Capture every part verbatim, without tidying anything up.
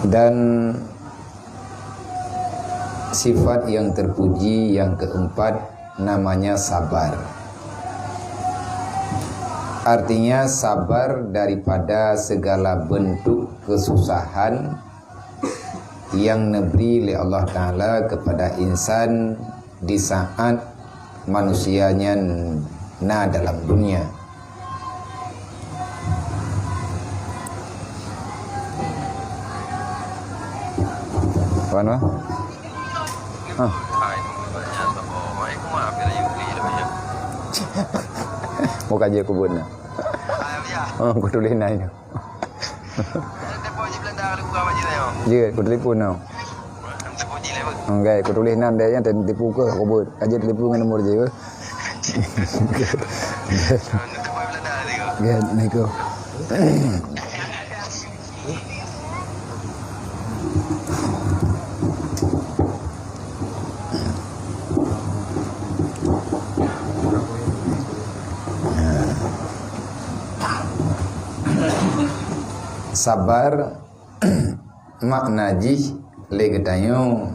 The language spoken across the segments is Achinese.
Dan sifat yang terpuji yang keempat namanya sabar. Artinya sabar daripada segala bentuk kesusahan yang diberi oleh Allah Taala kepada insan di saat manusia nyan na dalam dunia. Apa nama? Ha. Bukan je kubun na. Ha, aku tulis na itu. Jeuet, kutelepon tau. Enggai, kutuléh nan deh, nyan teutelepon keu, aku buet. Ka jeuet telepon ngon nomor jih, beuh. Nyan, niko. Sabar, makna jih lé geutanyoe,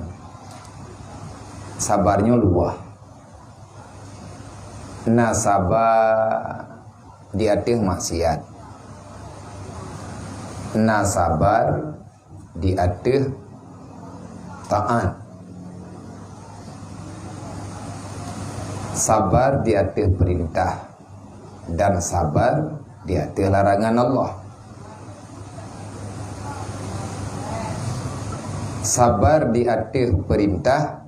sabar nyoe luwah. Na saba di ateueh maksiat. Na sabar di ateueh taat. Sabar di ateueh peurintah dan sabar di ateueh larangan Allah. Sabar di ateueh peurintah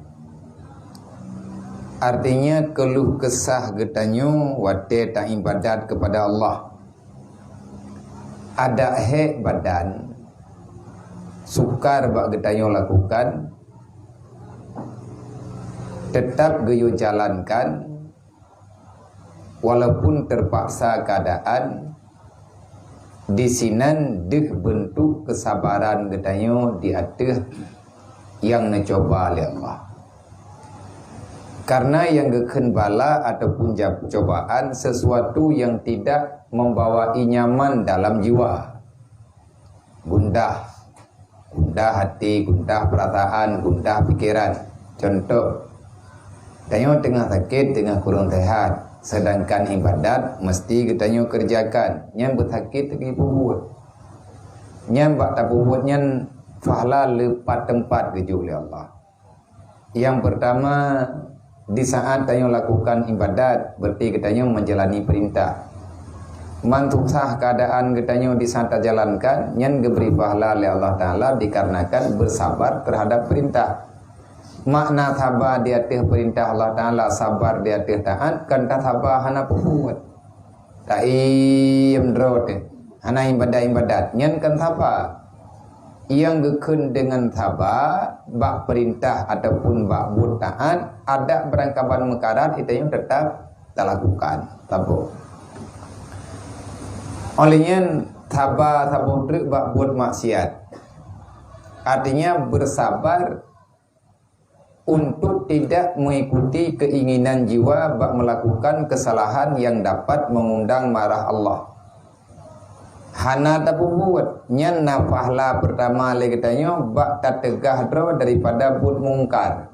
artinya keuluh keusah geutanyoe watée taibadat keupada Allah. Adak hék badan, sukar bak geutanyoe lakukan, teutab geuyue jalankan, walaupun terpaksa keadaan, disinan deuh beuntuk keusabaran geutanyoe di ateueh nyang neucuba lé Allah. Karena nyang geukheun bala ataupun ja-, cobaan sesuatu yang tidak membawai nyaman dalam jiwa. Gundah, gundah hati, gundah perasaan, gundah pikiran. Contoh, tanyoe teungoh sakét, teungoh kureueng sehat, sedangkan ibadat meusti geutanyoe keureujakan. Nyan beusakét teungoh peubuet. Nyan bak tapeubuet nyan pahala leupat teumpat geujok lé Allah. Nyang peurtama, di saat tanyoe lakukan ibadat, berarti geutanyoe menjalani perintah. Man susah keadaan geutanyoe di saat tajalankan, nyan geubri pahala lé Allah Taala dikarenakan bersabar terhadap perintah. Makna saba di ateueh perintah Allah Taala, sabar di ateueh taat, kan tasaba hana peubuet. Taiem droe teuh, hana ibadat-ibadat, nyan kan saba. Nyang geukheun deungon saba bak peurintah ataupun bak buet taat, adak beurangkaban meukarat, geutanyoe teutap talakukan. Saboh. Óh lheueh nyan, saba saboh treuk bak buet maksiat. Artinya, bersabar untuk tidak mengikuti keinginan jiwa bak melakukan kesalahan yang dapat mengundang marah Allah. Hana tapeubuet, nyan na pahala peurtama lé geutanyoe bak tateugah droe daripada buet mungkar.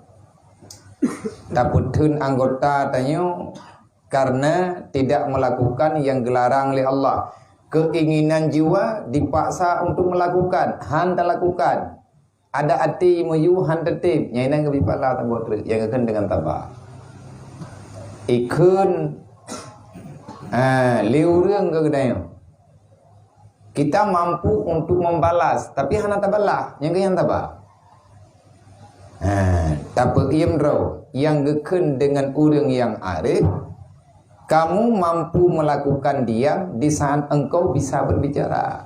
Tapeutheun anggota tanyoe karena tidak melakukan yang geularang lé Allah. Keinginan jiwa dipaksa untuk melakukan, han talakukan. Ada até meuyue han teutem, nyang inan geubri pahala saboh treuk, nyang geukheun deungon saba. Ikheun, ah, lé ureuëng keu geutanyoe. Kita mampu untuk membalas, tapi hana tabalah, nyang keuh nyang saba. Ah, tapeuiem droe, nyang geukheun deungon ureuëng nyang arif, Kamu mampu melakukan diam di saat engkau bisa berbicara.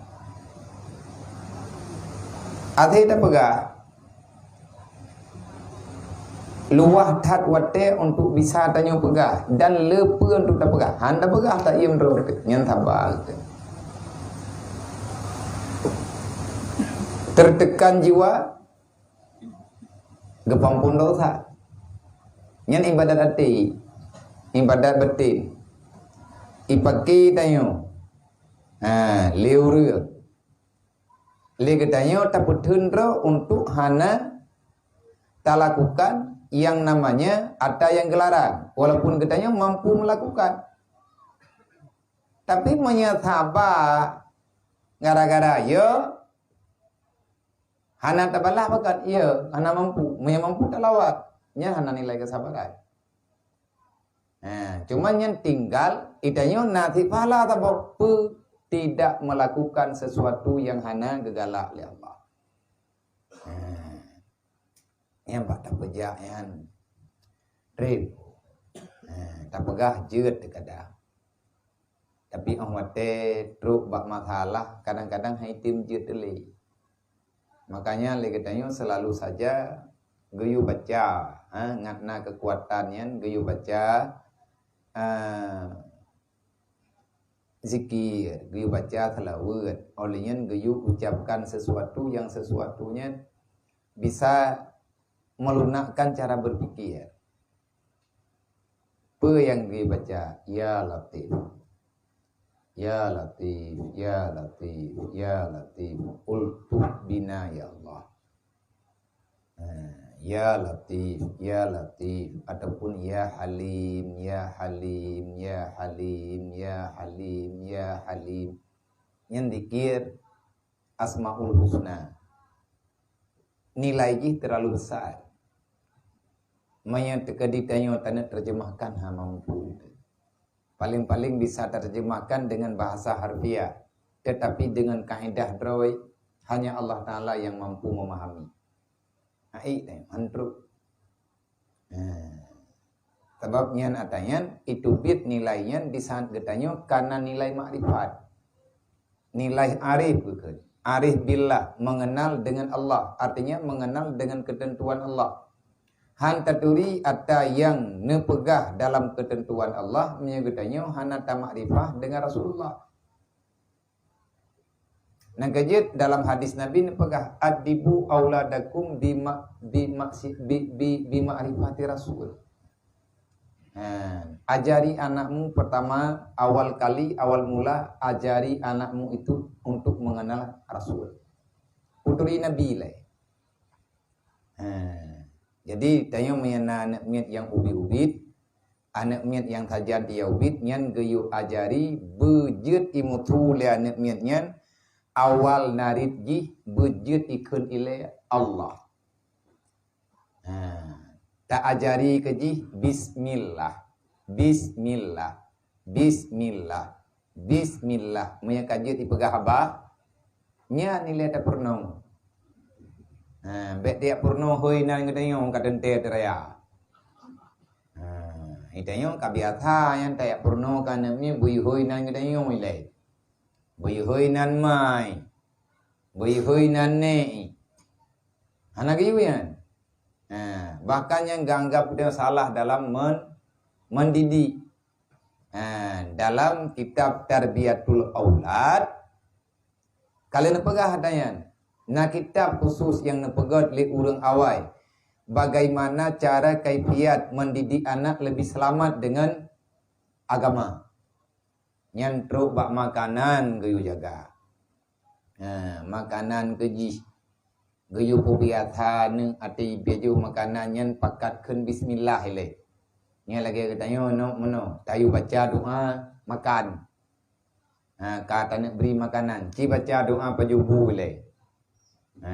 Até tapeugah, luwah that watée untuk bisa tanyoe peugah dan le peue untuk tapeugah. Han tapeugah, taiem droe, nyan saba. Tertekan jiwa, geupampun dosa. Nyan ibadat até, ibadat batin. Ipaké tanyoe, ha, lé ureuëng. Lé geutanyoe tapeutheun droe untuk hana talakukan yang namanya ata yang geularang, walaupun geutanyoe mampu melakukan. Tapi meunyoe saba gara-gara ya, hana tabalah bakat, ya, hana mampu. Meunyoe mampu talawat, nyan hana nilai kesabaran. Ha, cuma nyan tinggal, itanyoe na sifala saboh, peue tidak melakukan sesuatu yang hana geugalak lé Allah. Ha. Nyan bak tapeujak nyan. Treb. Ha, tapeugah jeuet teuka dah. Tapi óh watée trok bak masalah, kadang-kadang hai tem jeuet lé. Makanya lé geutanyoe selalu saja geuyue baca, ha, ngat na keukuatan nyan geuyue baca, ha, zikir, geuyue baca seulaweuet, óh lheueh nyan geuyue ucapkan sesuatu yang sesuatu nyan bisa melunakkan cara berpikir. Peue nyang geubaca? Ya Latif. Ya Latif, ya Latif, ya Latif. Ultuf bina ya Allah. Ha, ya Latif, ya Latif, ataupun ya Halim, ya Halim, ya Halim, ya Halim, ya Halim. Nyan zikir Asmaul Husna. Nilai jih terlalu besar. Meunyoe teuka di tanyoe taneuk terjemahkan hana mampu. Paling-paling bisa terjemahkan dengan bahasa harfiah, tetapi dengan kaedah droe hanya Allah Taala yang mampu memahami. Hai, han trok. Nah, sabab nyan ata nyan, itu bit nilai nyan di saat geutanyoe kana nilai makrifat. Nilai arif bukon. Arif billah, mengenal dengan Allah, artinya mengenal dengan ketentuan Allah. Han taturi ata nyang neupeugah dalam ketentuan Allah, meunyoe geutanyoe hana tamakrifah dengan Rasulullah. Nyang keujeuet dalam hadis Nabi neupeugah, "Adibu auladakum bima-, bima-, bi-, bi-, bima'rifati Rasul." Ha, ajari anakmu pertama, awal kali, awal mula, ajari anakmu itu untuk mengenal Rasul. Putri Nabi lé. Ha, jadi tanyoe meunyoe na aneuk miet nyang ubit-ubit, aneuk miet nyang sajan dia ubit nyan geuyue ajari beujeuet imutu lé aneuk miet nyan awal narit jih beujeuet ikheun ilée Allah. Ha, ta ajari keu jih bismillah. Bismillah. Bismillah. Bismillah. Meunyoe ka jeuet ipeugah haba, nyan ilée tapeurunoe. Ha, bék tajak peurunoe hôi nan geutanyoe ka teuntée teuraya. Ha, geutanyoe ka biasa nyan tajak peurunoe ka aneuk miet bui hôi nan geutanyoe ilée. Bui hôi nan mai. Bui hôi nan nék. Hana geuyue nyan. Ha, bahkan nyan geuanggab geutanyoe salah dalam men-, mendidik. Ha, dalam kitab Tarbiyatul Aulad, ka lheueh neupeugah ata nyan, na kitab khusus nyang neupeugét lé ureuëng awai bagaimana cara kaifiat mendidik anak lebih selamat dengan agama. Nyan trok bak makanan geuyue jaga. Ha, makanan keu jih. Geuyue peubiasa neuh até jipajoh makanan nyan pakat kheun bismillah ilée. Nyan lagée geutanyoe nyoe meunoe, tayue baca doa makan. Ha, ka taneuk bri makanan, ci baca doa pajoh bu ilée. Ha.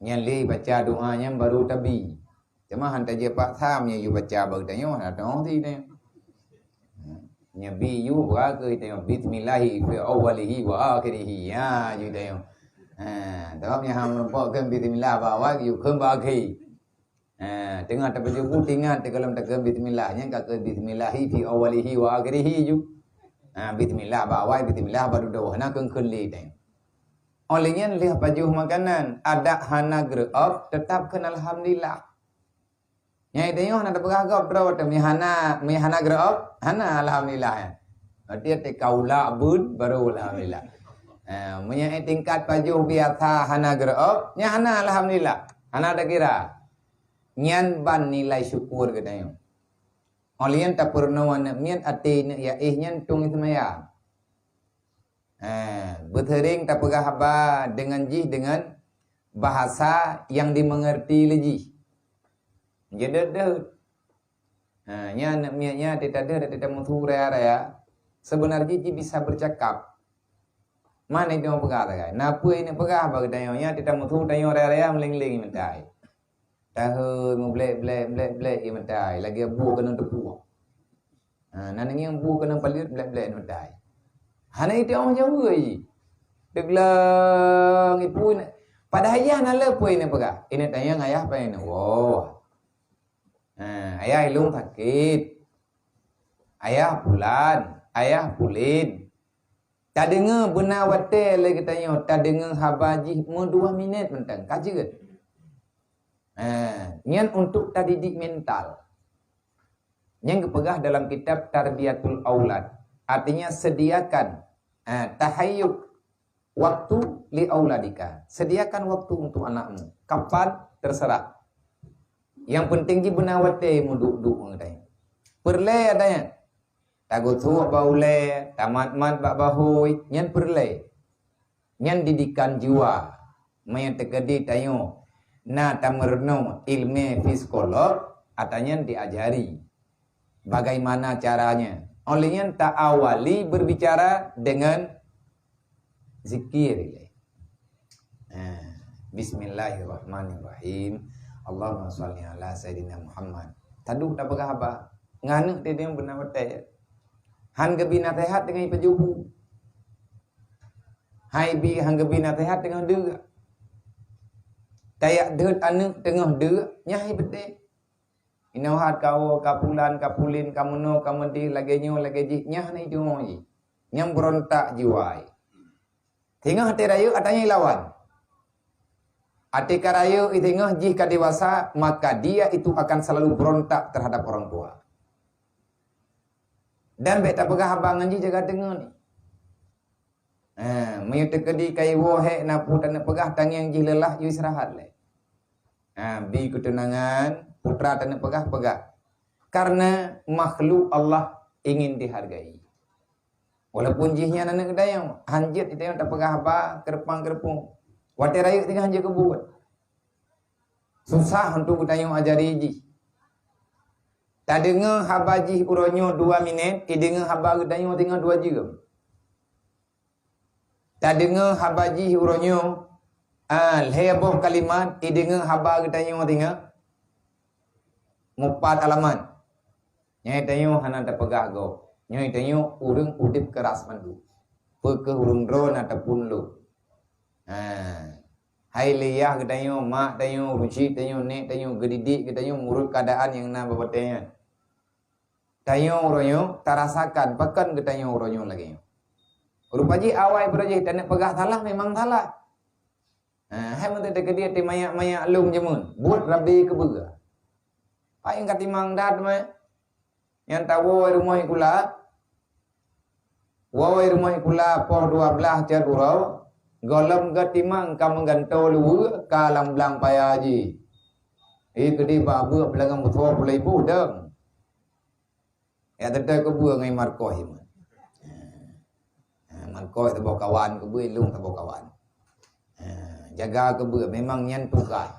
Nyan lé baca doa nyan baru tabi. Teuma han tajeuet paksa meunyoe yue baca bak geutanyoe, hana teuh si nyan. Nyan bi yue bra keu geutanyoe, bismillahi fi awwalihi wa akhirihi. Ya, yue tanyoe. Ha, teuma meunyoe han meurumpok kheun bismillah bak awai, yue kheun bak akhé. Ha, teungoh tapajoh bu, teuingat teuh gohlom takheun bismillah, nyan ka kheun bismillahi fi awwalihi wa akhirihi ju. Ha, bismillah bak awai, bismillah bak dudoe, hana kheun-kheun lé tanyoe. Óh lheueh nyan lheueh pajoh makanan, adak hana geureuob, teutap kheun alhamdulillah. Nyang tanyoe hana tapeugah gob droe watée meuhana, meuhana geureuob, hana alhamdulillah nyan. Berarti até kaula bun baru alhamdulillah. Ha, meunyoe tingkat pajoh biasa hana geureuob, nyan hana alhamdulillah. Hana takira. Nyan ban nilai syukur geutanyoe. Óh lheueh nyan tapeurunoe aneuk miet até neuk yaéh nyan tueng seumayang. Ha, beuseuring tapeugah haba deungon jih deungon bahasa nyang dimengerti lé jih. Jeuet deuh. Ha, nyan aneuk miet nyan teuh tadeuh dan teuh tamusu raya-raya. Seubeuna jih jih bisa bercakap. Mana itu peugah sagai? Na peue ini peugah bak geutanyoe nyan teuh tamusu tanyoe raya-raya meuleng-leng meutai. Tahe mublek-blek blek-blek ie meutai lagèe buet keuneuk teupuek. Ha, na nyang buet keuneuk paleuet blek-blek meutai. Hana itu orang Jawa i. Teugleng ipun. Padahai ayah na le peue ini peugah. Ini tanyong ayah apa ini? Wow. Ha, ayah ilung sakit. Ayah pulan, ayah pulin. Tadeungoe beuna watèe lé geutanyoe tadeungoe haba jih meudua minèt mantong ka jeuet. Ha, nyan untuk tadidik mental. Nyang geupeugah dalam kitab Tarbiyatul Aulad, artinya sediakan, ha, tahayyuk waktu li auladika. Sediakan waktu untuk anakmu. Kapan? Terserah. Yang penting jih beuna watèe meuduek-duek ngon geutanyoe. Peureulèe atanyan. Tagosoe bak ulèe, tamat-mat bak bahôi, nyan peureulèe. Nyan didikan jiwa. Meunyoe teukeudi tanyoe na tameurunoe ileumèe psikolog, atanyan diajari bagaimana caranya. Oleh nyan ta-awali berbicara dengan zikir ilèe. Ha, bismillahirrahmanirrahim. Allahumma shalli ala sayyidina Muhammad. Taduek tapeugah haba. Ngon aneuk teuh beuna watèe. Han geubi naseuhat deungon ipeujubu. Hai bi han geubi naseuhat deungon deuek. Tayak deuet aneuk teungoh deuek, nyan hai beutôi. Inoe hat kawoe, ka pulan, ka pulin, ka meunoe, ka meudéh, lagèe nyoe, lagèe jih, nyan hana jideueng jih. Nyan beurontak jiwa. Singoh até rayeuk atanyan ilawan. Até ka rayeuk singoh jih ka dewasa, maka dia itu akan selalu berontak terhadap orang tua. Dan bèk tapeugah haba ngon jih jaga teungeut. Ha, meunyoe teukeudi ka iwoe hék na peue taneuk peugah, tangieng jih lelah, yue istirahat lé. Ha, bi keuteunangan, putra taneuk peugah, peugah. Karena makhluk Allah ingin dihargai. Walaupun jih nyan aneuk geutanyoe, hanjeuet geutanyoe tapeugah haba keureupang-keureupung. Watèe rayeuk singoh hanjeuet keubuet. Susah untuk geutanyoe ajari jih. Tadeungoe haba jih uroe nyoe dua minèt, ideungoe haba geutanyoe singoh dua jeuem. Tadeungoe haba jih uroe nyoe, ah, lhèe boh kalimat, ideungoe haba geutanyoe singoh mupat alamat. Nyoe tanyoe hana tapeugah gob. Nyoe tanyoe ureueng udép keuras mandum. Peu kheueh ureueng droe na tapun lôn. Ha. Hai lé yah geutanyoe, mak tanyoe, ruci tanyoe, nèk tanyoe, geudidik geutanyoe meunurot keuadaan nyang na bak watèe nyan. Tanyoe uroe nyoe tarasakan pakon geutanyoe uroe nyoe lagèe nyoe. Rupa jih awai peureujih taneuk peugah salah memang salah. Ha, hai meuteuk teukeudi até manyak-manyak lôn jameun, buet rabe keubeue. Hai nyang ka timang dat mah. Nyang tawoe rumoh sikula. Woe rumoh sikula poh dua blaih cot uroe, gohlom geutimang ka meugantoe luweue ka lam blang paya jih. Ih, keudeh bak beuet beulangan meutuwoe peuet boh dong. Ya, teuntèe keubeue ngon markoh iman. Ha, markoh saboh kawan, keubeue ilong saboh kawan. Ha, jaga keubeue, memang nyan tugaih.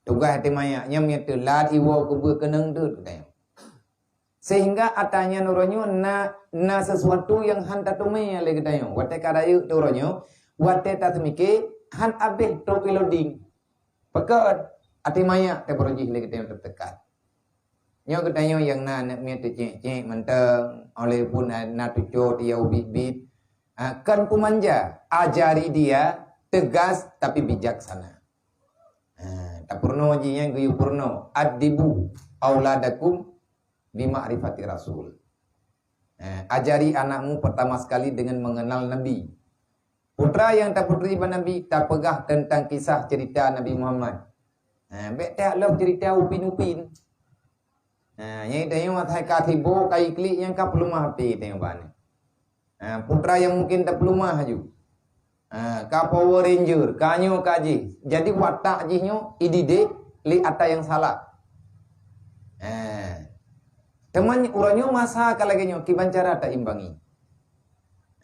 Tugaih até manyak nyan meunyo teulat iwoe keubeue keunong deuet geutanyoe. Sehingga ata nyan uroe nyoe na, na sesuatu nyang han tateumé lé geutanyoe. Watèe ka rayeuk teuh uroe nyoe, watèe taseumiké, han abéh trok iloding. Pakon? Até manyak teuh barô jih lé geutanyoe teuteukat. Nyoe geutanyoe nyang na aneuk miet teucék-cék mantong, oleh pun na, na tuco tiyau bit-bit. Ha, kon peumanja, ajari dia tegas tapi bijaksana. Ha, tapeurunoe jih nyan geuyue peurunoe. Addibu auladakum bima'rifati Rasul. Eh, ajari anakmu pertama sekali dengan mengenal Nabi. Putra nyang taputri bak Nabi, tapeugah teuntang kisah cerita Nabi Muhammad. Eh, bèk tajak lom cerita upin-upin. Eh, nyang tanyoe asai ka sibok, ka iklik nyang ka peuleumah até tanyoe bak nyan. Ha, putra nyang mungkin tapeuleumah laju. Ha, ka Power Ranger, ka nyoe ka jih. Jadi watak jih nyoe ididek lé ata nyang salah. Ha. Teuma uroe nyoe masa ka lagèe nyoe, kiban cara taimbangi.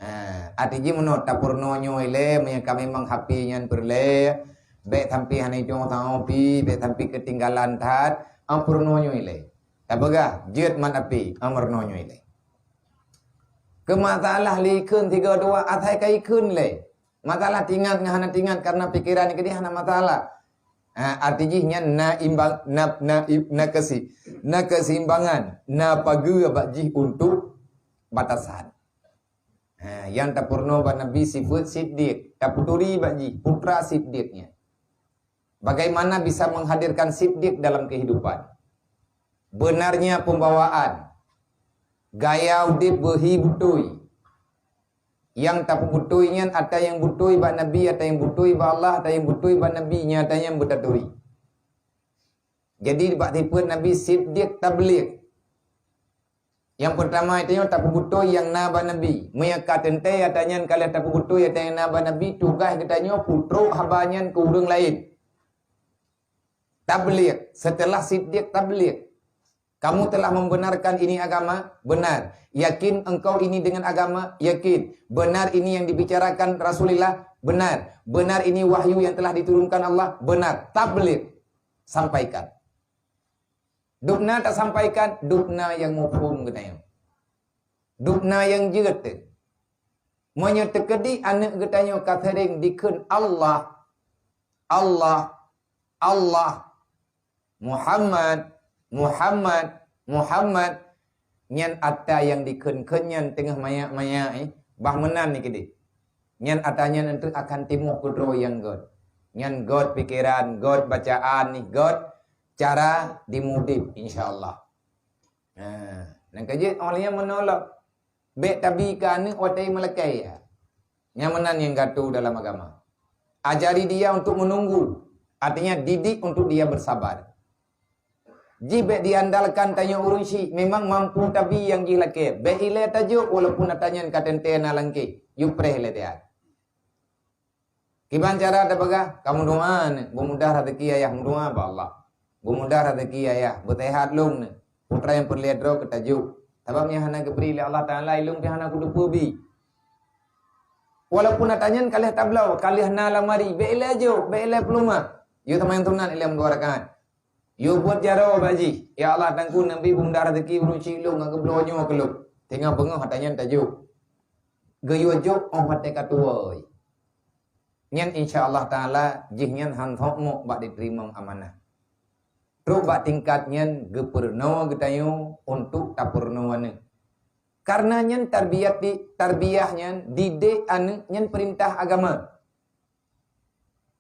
Ha, arti jih meunoe tapeurunoe nyoe ilée, meunyoe ka memang H P nyan peureulée, bék sampai hana jiteu'oh pi, bék sampai keutinggalan that, peurunoe nyoe ilée. Tapeugah, jeuet mat api, peurunoe nyoe ilée. Keu masalah likheun tiga dua, asai ka ikheun lé. Masalah tingat ngon hana tingat karena pikiran keudeh hana masalah. Ha, arti jih nyan na imbang, na, na, na kesi-, na keseimbangan, na pageue bak jih untuk batasan. Ha, nyang tapeurunoe bak Nabi sifeuet siddiq, tapeuturi bak jih, putra siddiq nyan. Bagaimana bisa menghadirkan siddiq dalam kehidupan? Beunarnya pembawaan, gaya udeb beuhi beutôi. Nyang tapeubeutôi nyan ata nyang beutôi bak Nabi, ata nyang beutôi bak Allah, ata nyang beutôi bak Nabi, nyata nyang beutaturi. Jadi, bak sifeuet Nabi siddiq tabligh. Nyang peurtama tanyoe tapeubeutôi nyang na bak Nabi. Meunyoe ka teuntée ata nyan ka lheueh tapeubeutôi ata nyang na bak Nabi, tugaih geutanyoe peutrok haba nyan keu ureuëng laén. Tabligh, setelah siddiq tabligh. Kamu telah membenarkan ini agama? Benar. Yakin engkau ini dengan agama? Yakin. Benar ini yang dibicarakan Rasulullah? Benar. Benar ini wahyu yang telah diturunkan Allah? Benar. Tabligh. Sampaikan. Dubna tasampaikan, dubna nyang muphom geutanyoe. Dubna nyang jeuet teuh. Meunyoe teukeudi aneuëk geutanyoe ka seuring dikheun Allah, Allah, Allah, Muhammad, Muhammad, Muhammad, nyan ata nyang dikheun-kheun nyan teungoh manyak-manyak, eh, bah meunan nikeudeh. Nyan ata nyan eunteuk akan timoh keudroe nyang gét. Nyan gét pikeran, gét bacaan nih, gét cara dimudeb, insya Allah. Ha, nyang keujeuet awaknyan meunolok. Bék tabi keu aneuëk watée meulakée. Nyang meunan nyang gatu dalam agama. Ajari dia untuk menunggu, artinya didik untuk dia bersabar. Jih bék diandalkan tanyoe ureuëng syik memang mampu tabi nyang jih lakée. Bék ilée tajok walaupun ata nyan ka teuntée na langkée. Yue preh ilée tiat. Kiban cara tapeugah, ka meudoa neuh, beumudah rezeki ayah, meudoa bak Allah. Beumudah rezeki ayah, beuseuhat lôn neuh. Putra nyang peureulée droe keu tajok. Sabab nyang hana geubri lé Allah Taala, ilôn pih hana kuteupeu bi. Walaupun ata nyan ka lheueh tabloe, ka lheueh na lamari, bék ilée jok, bék ilée peulumah. Yue seumayang sunat ilée meudua rakaat. Yue buet jaroe bak jih, "Ya Allah, Teungku, neubi beumudah rezeki ureuëng syik lôn ngon geubloe nyoe keu lôn." Teungoh beungoh ata nyan tajok. Geuyue jok óh watée ka tuwoe. Nyan insya Allah Taala jih nyan han sok mok bak jiteurimong amanah. Trok bak tingkat nyan geupeurunoe geutanyoe untuk tapeurunoe aneuëk. Karena nyan tarbiyah di, tarbiyah nyan didik aneuëk nyan peurintah agama.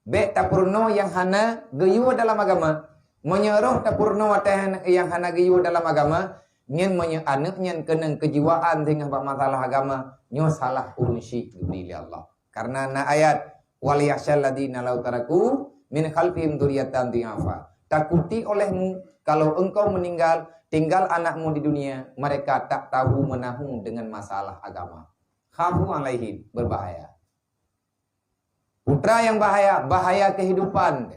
Bék tapeurunoe nyang hana geuyue dalam agama. Meunyoe roh tapeurunoe watée nyang hana geuyue dalam agama, nyan meunyoe aneuëk nyan keunong keujiwaan singoh bak masalah agama, nyoe salah ureuëng syik geubri lé Allah. Karena na ayat, "Wal yakhsyal ladzina law taraku min khalfihim dzurriyyatan dhi'afa." Takuti olehmu, kalau engkau meninggal, tinggal anakmu di dunia, mereka tak tahu menahu dengan masalah agama. Khafu alaihim, berbahaya. Putra nyang bahaya, bahaya kehidupan.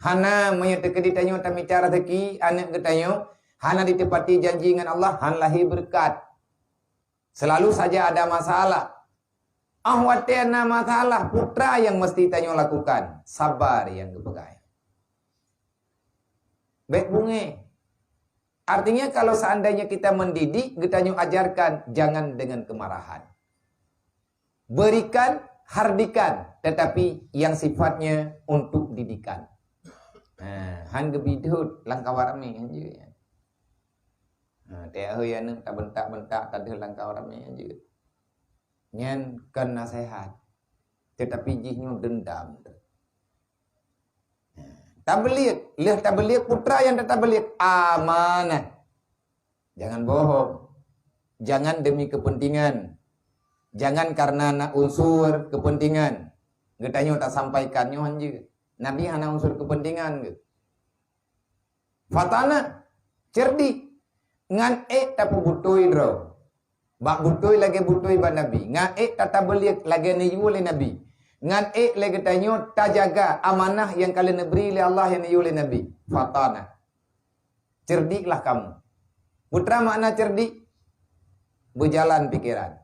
Hana meunyoe teukeudi tanyoe tamita rezeki aneuëk geutanyoe, hana diteupati janji ngon Allah, han lahé beureukat. Selalu saja ada masalah. Ah watée na masalah, putra nyang meusti tanyoe lakukan, sabar nyang geupeugah. Bék beungéh. Artinya, kalau seandainya kita mendidik, geutanyoe ajarkan, jangan dengan kemarahan. Berikan, hardikan, tetapi yang sifatnya untuk didikan. Ha, han geubidot lam kawan ramé, han jeuet. Ha, teuh aneuëk tabentak-bentak, tadeuh lam kawan ramé, han jeuet. Nyan kon naseuhat, tetapi jih nyoe dendam. Tabligh, lheueh tabligh, putra nyang tatabligh amanah. Jangan bohong. Jangan demi kepentingan. Jangan karena na unsur kepentingan. Geutanyoe tasampaikan nyoe han jeuet. Nabi hana unsur kepentingan geuh. Fatanah, cerdik, ngon ék tapeubeutôi droe. Bak beutôi lagée beutôi bak Nabi, ngon ék tatabligh lagée neuyue lé Nabi. Ngon ék lé geutanyoe tajaga amanah nyang ka lheueh neubri lé Allah nyang neuyue lé Nabi. Fatanah. Cerdiklah kamu. Peue makna cerdik? Beujalan pikeran.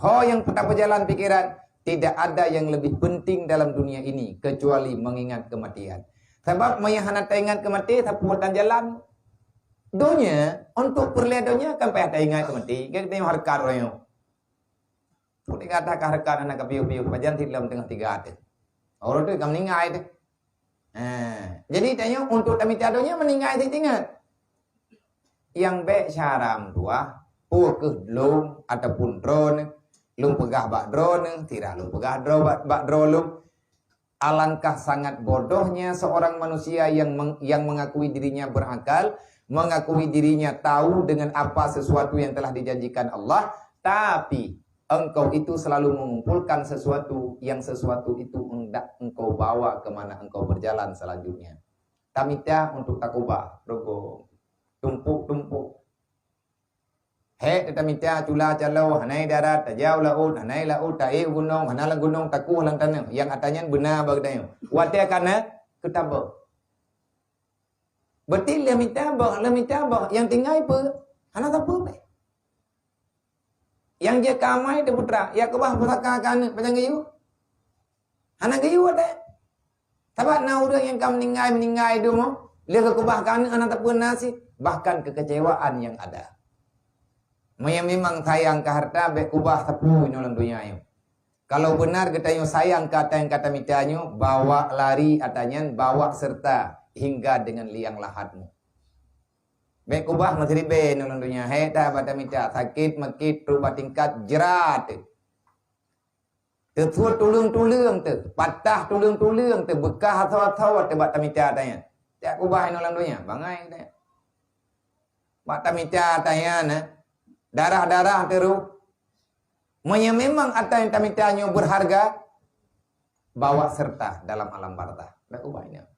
Ho nyang tapeujalan pikiran, tidak ada yang lebih penting dalam dunia ini kecuali mengingat kematian. Sabab meunyo hana taingat keumaté, sapeue tan jalan donya, untuk peureulée donya kan payah taingat keumaté. Kan tanyoe hareukat uroe nyoe. Peutingkat ka hareukat hana kapiôh-piôh, pajan sit lom teungoh tiga teuh. Uroe teuh ka meuninggai teuh. Ha, jadi tanyoe untuk tamita donya meuninggai sit ingat. Nyang bék syara meutuah, peu kheueh lôn ataupun droeneuh, lôn peugah bak droeneuh, sira lôn peugah droe bak, bak droe lôn. Alangkah sangat bodohnya seorang manusia yang meng-, yang mengakui dirinya berakal, mengakui dirinya tahu dengan apa sesuatu yang telah dijanjikan Allah, tapi engkau itu selalu mengumpulkan sesuatu yang sesuatu itu hendak engkau bawa ke mana engkau berjalan selanjutnya. Tamita untuk takubah, rogong, tumpuk-tumpuk. Hék teutamita cula calo, hana i darat, tajak u laôt, hana i laôt, taék u gunong, hana lam gunong, takueh lam tanoh. Nyang ata nyan beuna bak geutanyoe. Watée ka na, keutabok. Beuti lheueh mita bak, lheueh mita bak, nyang tinggai peue? Hana sapeue beh. Nyang jeuet keu amai teuh putra, ya keubah pusaka keu aneuk, pajan geuyue? Hana geuyue watée. Sabab na ureuëng nyang ka meuninggai, meuninggai dumoe, lheueh geukeubah keu aneuk hana sapeue na cit, bahkan kekecewaan yang ada. Meunyo memang sayang keu hareuta, bék kubah sapeue inoe lam donya nyoe. Kalau beunar geutanyoe sayang keu ata nyang ka tamita nyoe, bawa lari ata nyan, bawa serta hingga dengan liang lahatmu. Bék kubah meusiribée inoe lam donya, hék that bak tamita, sakét makét trok bak tingkat jrat. Teusuet tuleueng-tuleueng teuh, patah tuleueng-tuleueng teuh, beukah asoe-asoe teuh bak tamita ata nyan. Jak kubah inoe lam donya, bangai geutanyoe. Bak tamita ata nyan, eh, darah-darah teuh rôh. Meunyo memang ata nyang tamita nyoe berharga, bawa serta dalam alam barzakh. Bék kubah inoe.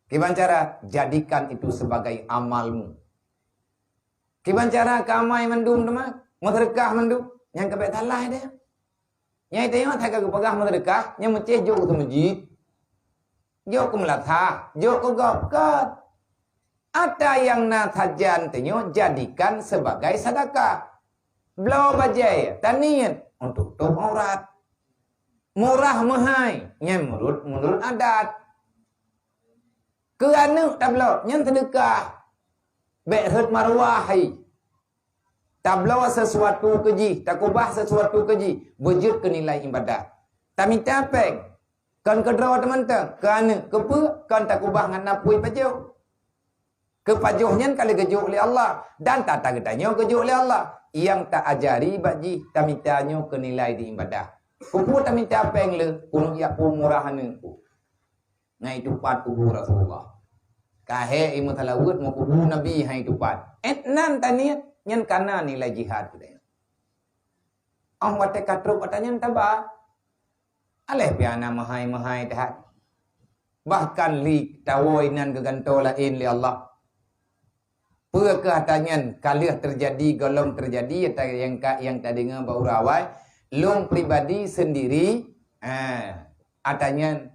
Kiban cara, jadikan itu sebagai amalmu. Kiban cara keu amai mandum teuma, meuseudeukah mandum, nyang ka bék salah deh. Nyang tanyoe that ka geupeugah meuseudeukah, nyang meucéh jok keu seumeujid, jok keu meulasah, jok keu gob, kon. Ata nyang na sajan tanyoe jadikan sebagai sedekah. Bloe bajée, taniet, untuk tôp aurat. Murah meuhai, nyan meunurot, meunurot adat. Keu aneuk tabloe, nyan seudeukah. Bék rhot maruah hai. Tabloe sesuatu keu jih, takubah sesuatu keu jih, beujeuet keu nilai ibadah. Tamita péng, kon keu droe teumantong, keu aneuk, keu peue, kon takubah ngon apui pajoh. Keu pajoh nyan ka lheueh geujok lé Allah, dan tata geutanyoe geujok lé Allah. Nyang ta-ajari bak jih, tamita nyoe keu nilai di ibadah. Keupeue tamita péng le, keuneuk jak peumurah aneuk. Ngai tupat kubu Rasulullah. Ka hék i meutalaweuet meukubu Nabi hai tupat. Et nan taniet, nyan kana nilai jihad geutanyoe. Oh watée ka trok ata nyan taba. Aléh pih hana meuhai-meuhai that. Bahkan li tawoe inan geugantoe laén lé Allah. Peue keuh ata nyan ka lheueh teujadi, gohlom teujadi ata nyang ka, nyang tadeungoe bak uroe awai, lôn pribadi seundiri, ha, ata nyan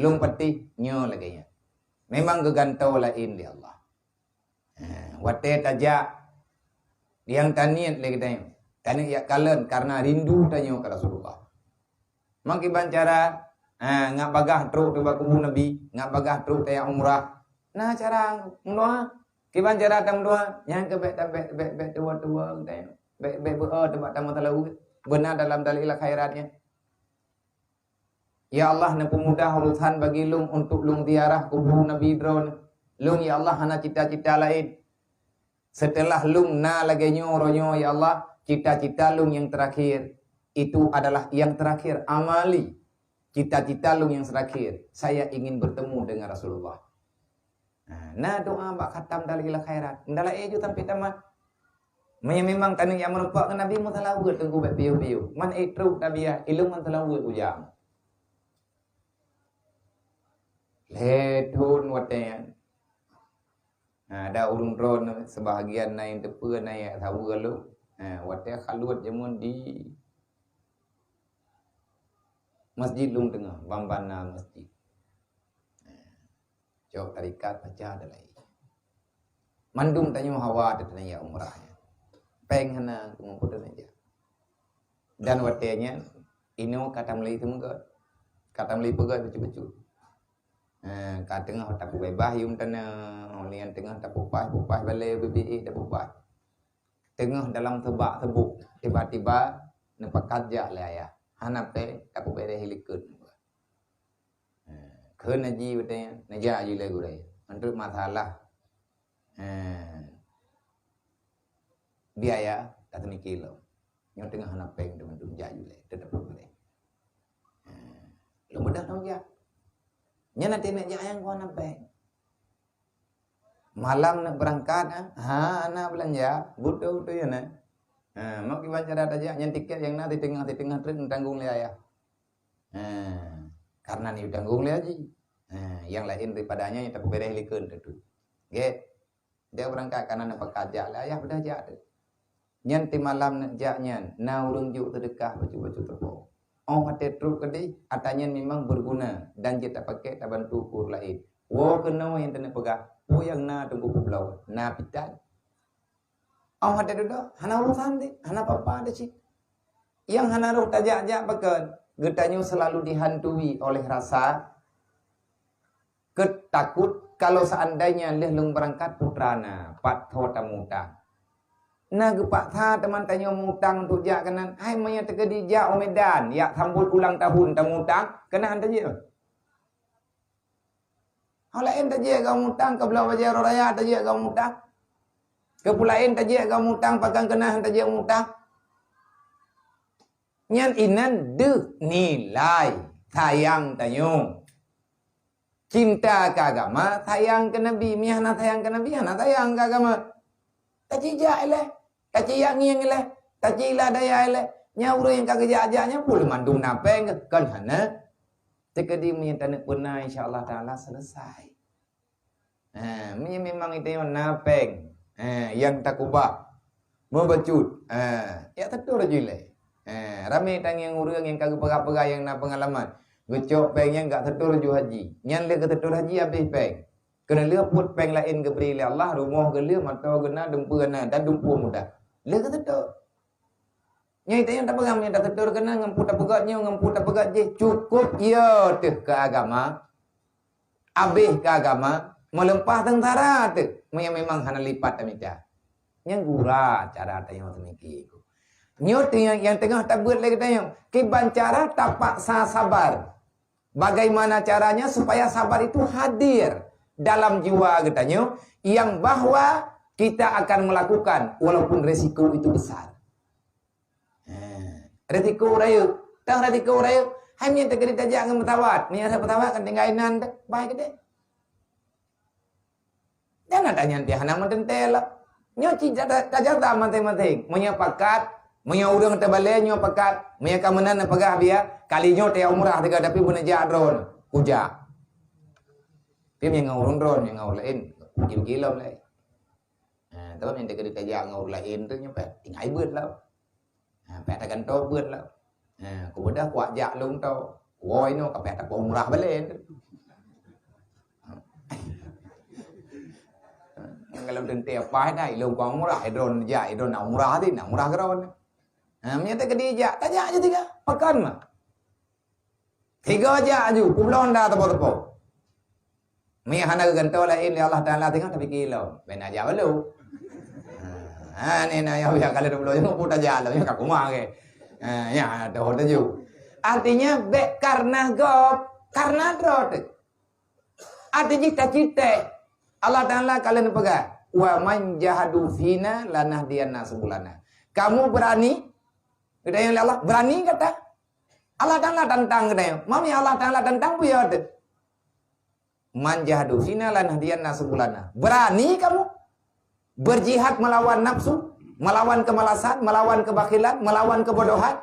lôn patéh nyoe lagée nyan. Memang geugantoe laén lé Allah. Ha, watée tajak, nyang taniet lé geutanyoe, taniet jak kalon kareuna rindu tanyoe keu Rasulullah. Meukiban cara, ha, ngat bagah trok teuh bak kubu Nabi, ngat bagah trok tajak umrah. Na cara meudoa. Kiban cara tameudoa, nyang keu bék, bék, bék, bék tuwoe-tuwoe geutanyoe. Bék, bék beu-o teuh bak tameutalaweuet. Beuna dalam Dalail Khairat nyan. Ya Allah, neupeumudah urusan bagi lôn untuk lôn ziarah kubu Nabi droeneuh. Lôn, ya Allah, hana cita-cita laén. Seuteulah lôn na lagée nyoe uroe nyoe, ya Allah, cita-cita lôn nyang teurakhir, itu adalah nyang teurakhir, amali. Cita-cita lôn nyang teurakhir, saya ingin bertemu dengan Rasulullah. Ha, na doa bak khatam Dalail Khairat. Meudalah éju sampai tamat. Meunyo memang taneuk jak meurumpok ngon Nabi, meusalaweuet teungku bék piôh-piôh. Man ék trok tabiah, ilôn meusalaweuet ujang. Lhée thon watée nyan. Ha, ada ureuëng droeneuh, seubahagian na nyang teupeue na nyang saweue lôn. Ha, watée khaluet jameun di masjid lôn teungoh, ban-ban na masjid. Ha. Cok tarikat, baca dan lain. Mandum tanyoe hawa teuh tajak umrah nyan. Péng hana, keumeung peue tajak. Dan watée nyan, inoe ka tameulai teumeugöt. Ka tameulai peugöt bacut-bacut. Eh, ka teungoh tapeubeubaih yuem tanoh, lheueh nyan teungoh tapeupaih-peupaih balée bubé tapeubeubaih. Teungoh dalam seubak-seubok, tiba-tiba neupakat jak lé ayah. Hana péng, tapeubéréh likot. Eh, kheun haji watée nyan, neujak ju lé gurée. Meunurot masalah, eh, biaya, ka teumiki lom. Nyoe teungoh hana péng teuma jak ju lé, teutap lé. Eh, lôn beudôh lôn jak. Nyan até neuk jak nyang kon hana péng. Malam neuk beurangkat, ah, ha, hana beulanja, beutôi-beutôi nyan, eh. Ha, mok kiban cara tajak, nyan tiket nyang na siteungoh-siteungoh treuk neutanggong lé ayah. Ha, karena ni tanggong lé haji. Ha, nyang laén daripada nyan nyang tapeubéréh likot teuh. Gét. Dia beurangkat karena neupakat jak lé ayah, beudôh jak teuh. Nyan timalam neuk jak nyan, na ureuëng jok seudeukah bacut-bacut teupeu. Óh watée trok keudeh, atra nyan memang beuguna dan jeuet tapakék tabantu keu ureuëng laén. Woe keunoe nyang taneuk peugah, peue nyang na teungku peubloe, na pitan. Óh watée dudoe, hana urosan deh, hana papa deh cit. Nyang hana roh tajak-jak pakon, geutanyoe selalu dihantui oleh rasa Keutakot kalau seandainya lheueh lôn beurangkat putra na, pat tho tamutang. Na geupaksa teuma tanyoe mutang untuk jak keunan, hai meunyoe teukeudi jak u Medan, jak sambot ulang tahun tamutang, keunan tajak. Ho laén tajak gau mutang, keu bloe bajée uroe raya tajak gau mutang. Keu peue laén tajak gau mutang, pakon keunan tajak mutang. Nyan inan deuh nilai sayang tanyoe. Cinta keu agama, sayang keu Nabi. Meunyo hana sayang keu Nabi, hana sayang keu agama. Taci jak ilée, taci yak ngieng ilée, taci ila daya ilée. Nyan ureuëng nyang ka geujak-jak nyan pun mandum na péng, kon hana. Teukeudi meunyo taneuk peuna, insya Allah Taala selesai. Ha, meunyo memang geutanyoe na péng, ha, nyang takubah, meubacut, ha, jak teutur ju ilée. Ha, ramé tangieng ureuëng nyang ka geupeugah-peugah nyang na peungalaman. Geucok péng nyan jak teutur ju haji. Nyan lé geuteutur haji habéh péng. Keuneulheueh peuet péng laén geubri lé Allah, rumoh geulheueh, moto geuna, dumpeue na, dan dumpeue mudah. Lé geuteutur. Nyan tangieng tapeugah, meunyo tateutur keunan, ngon peue tapeugah nyoe, ngon peue tapeugah jih, cukup yo teuh keu agama. Abéh keu agama, meuleumpah seungsara teuh, meunyo memang hana lipat tamita. Nyan gura cara tanyoe seumiki. Nyoe teuh nyang, nyang teungoh tabeuet lé geutanyoe. Kiban cara tapaksa sabar. Bagaimana caranya supaya sabar itu hadir dalam jiwa geutanyoe, yang bahwa kita akan melakukan walaupun resiko itu besar. Ha, resiko rayeuk. Tang resiko rayeuk, hai meunyo teukeudi tajak ngon pesawat. Meunyo rot pesawat kan tinggai inan teuh, bai keudeh. Jangan tanya dia hana meuteuntèe lah. Nyoe cit tajak maséng-maséng. Meunyoe pakat, meunyoe ureuëng teubalée nyoe pakat, meunyoe ka meunan neupeugah biya, kali nyoe teuh umrah teuga tapi beuneuh jak droeneuh. Kujak. Tapi meunyoe ngon ureuëng droeneuh, ngon ureuëng laén, gilom laén. Ha, tapi meunyoe teukeudi tajak ngon ureuëng laén tu nyoe payah tinggai beuet lah. Ha, payah tagantoe beuet lah. Ha, kubeudôh kuak jak lôn tho. Woe inoe ka payah tapeuumrah balée. Ngon lôn teuntèe paih dah, ilôn kuang umrah, idron jak, idron nak umrah tadi, nak umrah keudroe. Ha, meunyo teukeudi jak, tajak je tiga. Pakon mah. Tiga jak aju, peubloe honda teupeu-teupeu. Meunyo hana geugantoe laén lé Allah Taala teungoh tapike lom, bèk na jak balu. Ha, ni na nyang biasa kali dua puluh jeuet pun tajak lom, nyang ka kumah ke. Ha, nya dah taju. Artinya bèk karena gob, karena droe teuh. Artinya cita-cita Allah Taala kalau neupeugah, "Wa man jahadu fina lanahdiyanna subulana." Kamu berani, kata Allah, berani kata. Allah Taala tantang kata. Mami Allah Taala tantang buya teuh. Man jahadu fina lanahdiyanna subulana. Berani kamu berjihad melawan nafsu, melawan kemalasan, melawan kebakhilan, melawan kebodohan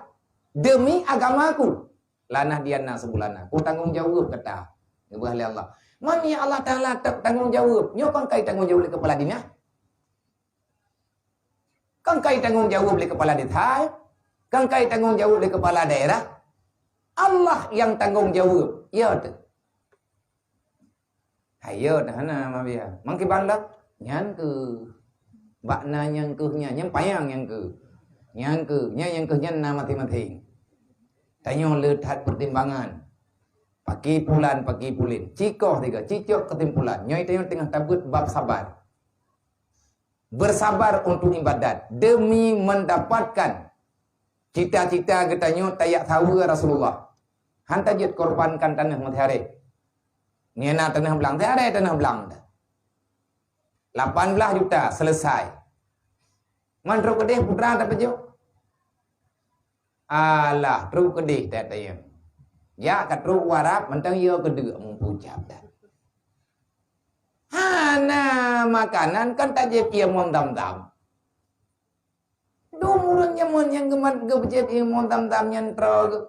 demi agamaku. Lanahdiyanna subulana. Ku tanggong jaweueb kata. Neubeugah lé Allah. Mami Allah Taala ta-, tanggong jaweueb. Nyoe kon kai tanggong jaweueb lé kepala dinas. Kan kai tanggong jaweueb lé kepala desa, kan kai tanggong jaweueb lé kepala daerah. Allah nyang tanggong jaweueb. Ya teuh. Hai ya teuh hana mafia. Mangkiban lak nyan keuh. Bak na nyang keuh nyan, nyang payang nyang keuh. Nyang keu, nyang, nyang keu nyan na maséng-maséng. Tanyoe le that peutimbangan. Paki pulan, paki pulin. Cikoh tiga, cicok keusimpulan. Nyoe tanyoe teungoh tabeuet bab sabar. Bersabar untuk ibadat demi mendapatkan cita-cita geutanyoe tajak saweue Rasulullah. Han tajeuet korbankan tanoh meusiharé. Nyan na tanoh blang, siharé tanoh blang. Lapan belas juta selesai. Man trok keudeh putra tapeujok. Alah, trok keudeh that ayam. Ya ka trok u Arab mantong yo keudeuk meupucap dah. Hana makanan kan tajép ié mom tam-tam. Dum ureuëng jameun nyang geumat geubeucet ié mom tam-tam nyan troe geuh.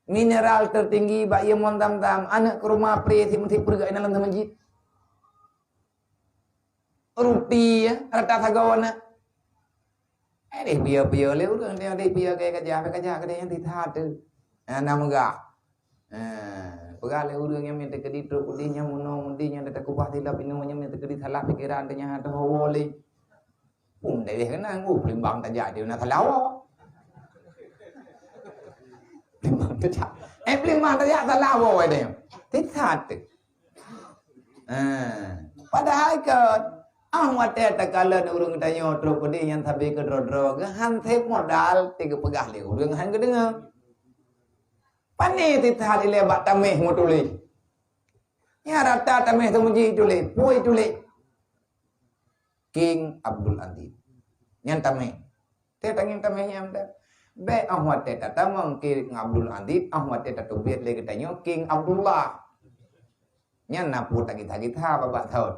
Mineral tertinggi bak ié mom tam-tam, aneuk kurma pré si meusipeureuek inan lam masjid. Ruti, ya, rata sagoe na. Eh, deh piye-piye lé ureuëng, deh, deh piye ke kajah, kajah ke deh nyang titha tu. Nah, na meugah. Ha, peugah lé ureuëng nyang mita keudi trok keudi nyang munoe mudi nyang teukeubah tilap inoe nyang mita keudi salah pikeran teuh nyang hana teuhowo lé. Pun deh keunan, oh, peulimbang tajak di na salah woe. Peulimbang tajak. Eh, peulimbang tajak salah woe deh. Titha tu. Ha, padahai kan, ah, watée takalon ureuëng tanyoe trok keudi nyang sabe keudroe-droe geuh han sép modal, teupeugah lé ureuëng han geudeungoe. Pane titha ilée bak taméh meutuléh. Nyang rata taméh teumuji tuléh, pui tuléh. King Abdul Aziz. Nyan taméh. Teuh tangieng taméh nyan dah. Bék ah watée tatamong King Abdul Aziz, ah watée tateubiet lé geutanyoe King Abdullah. Nyan na peue tagita-gita babah thon.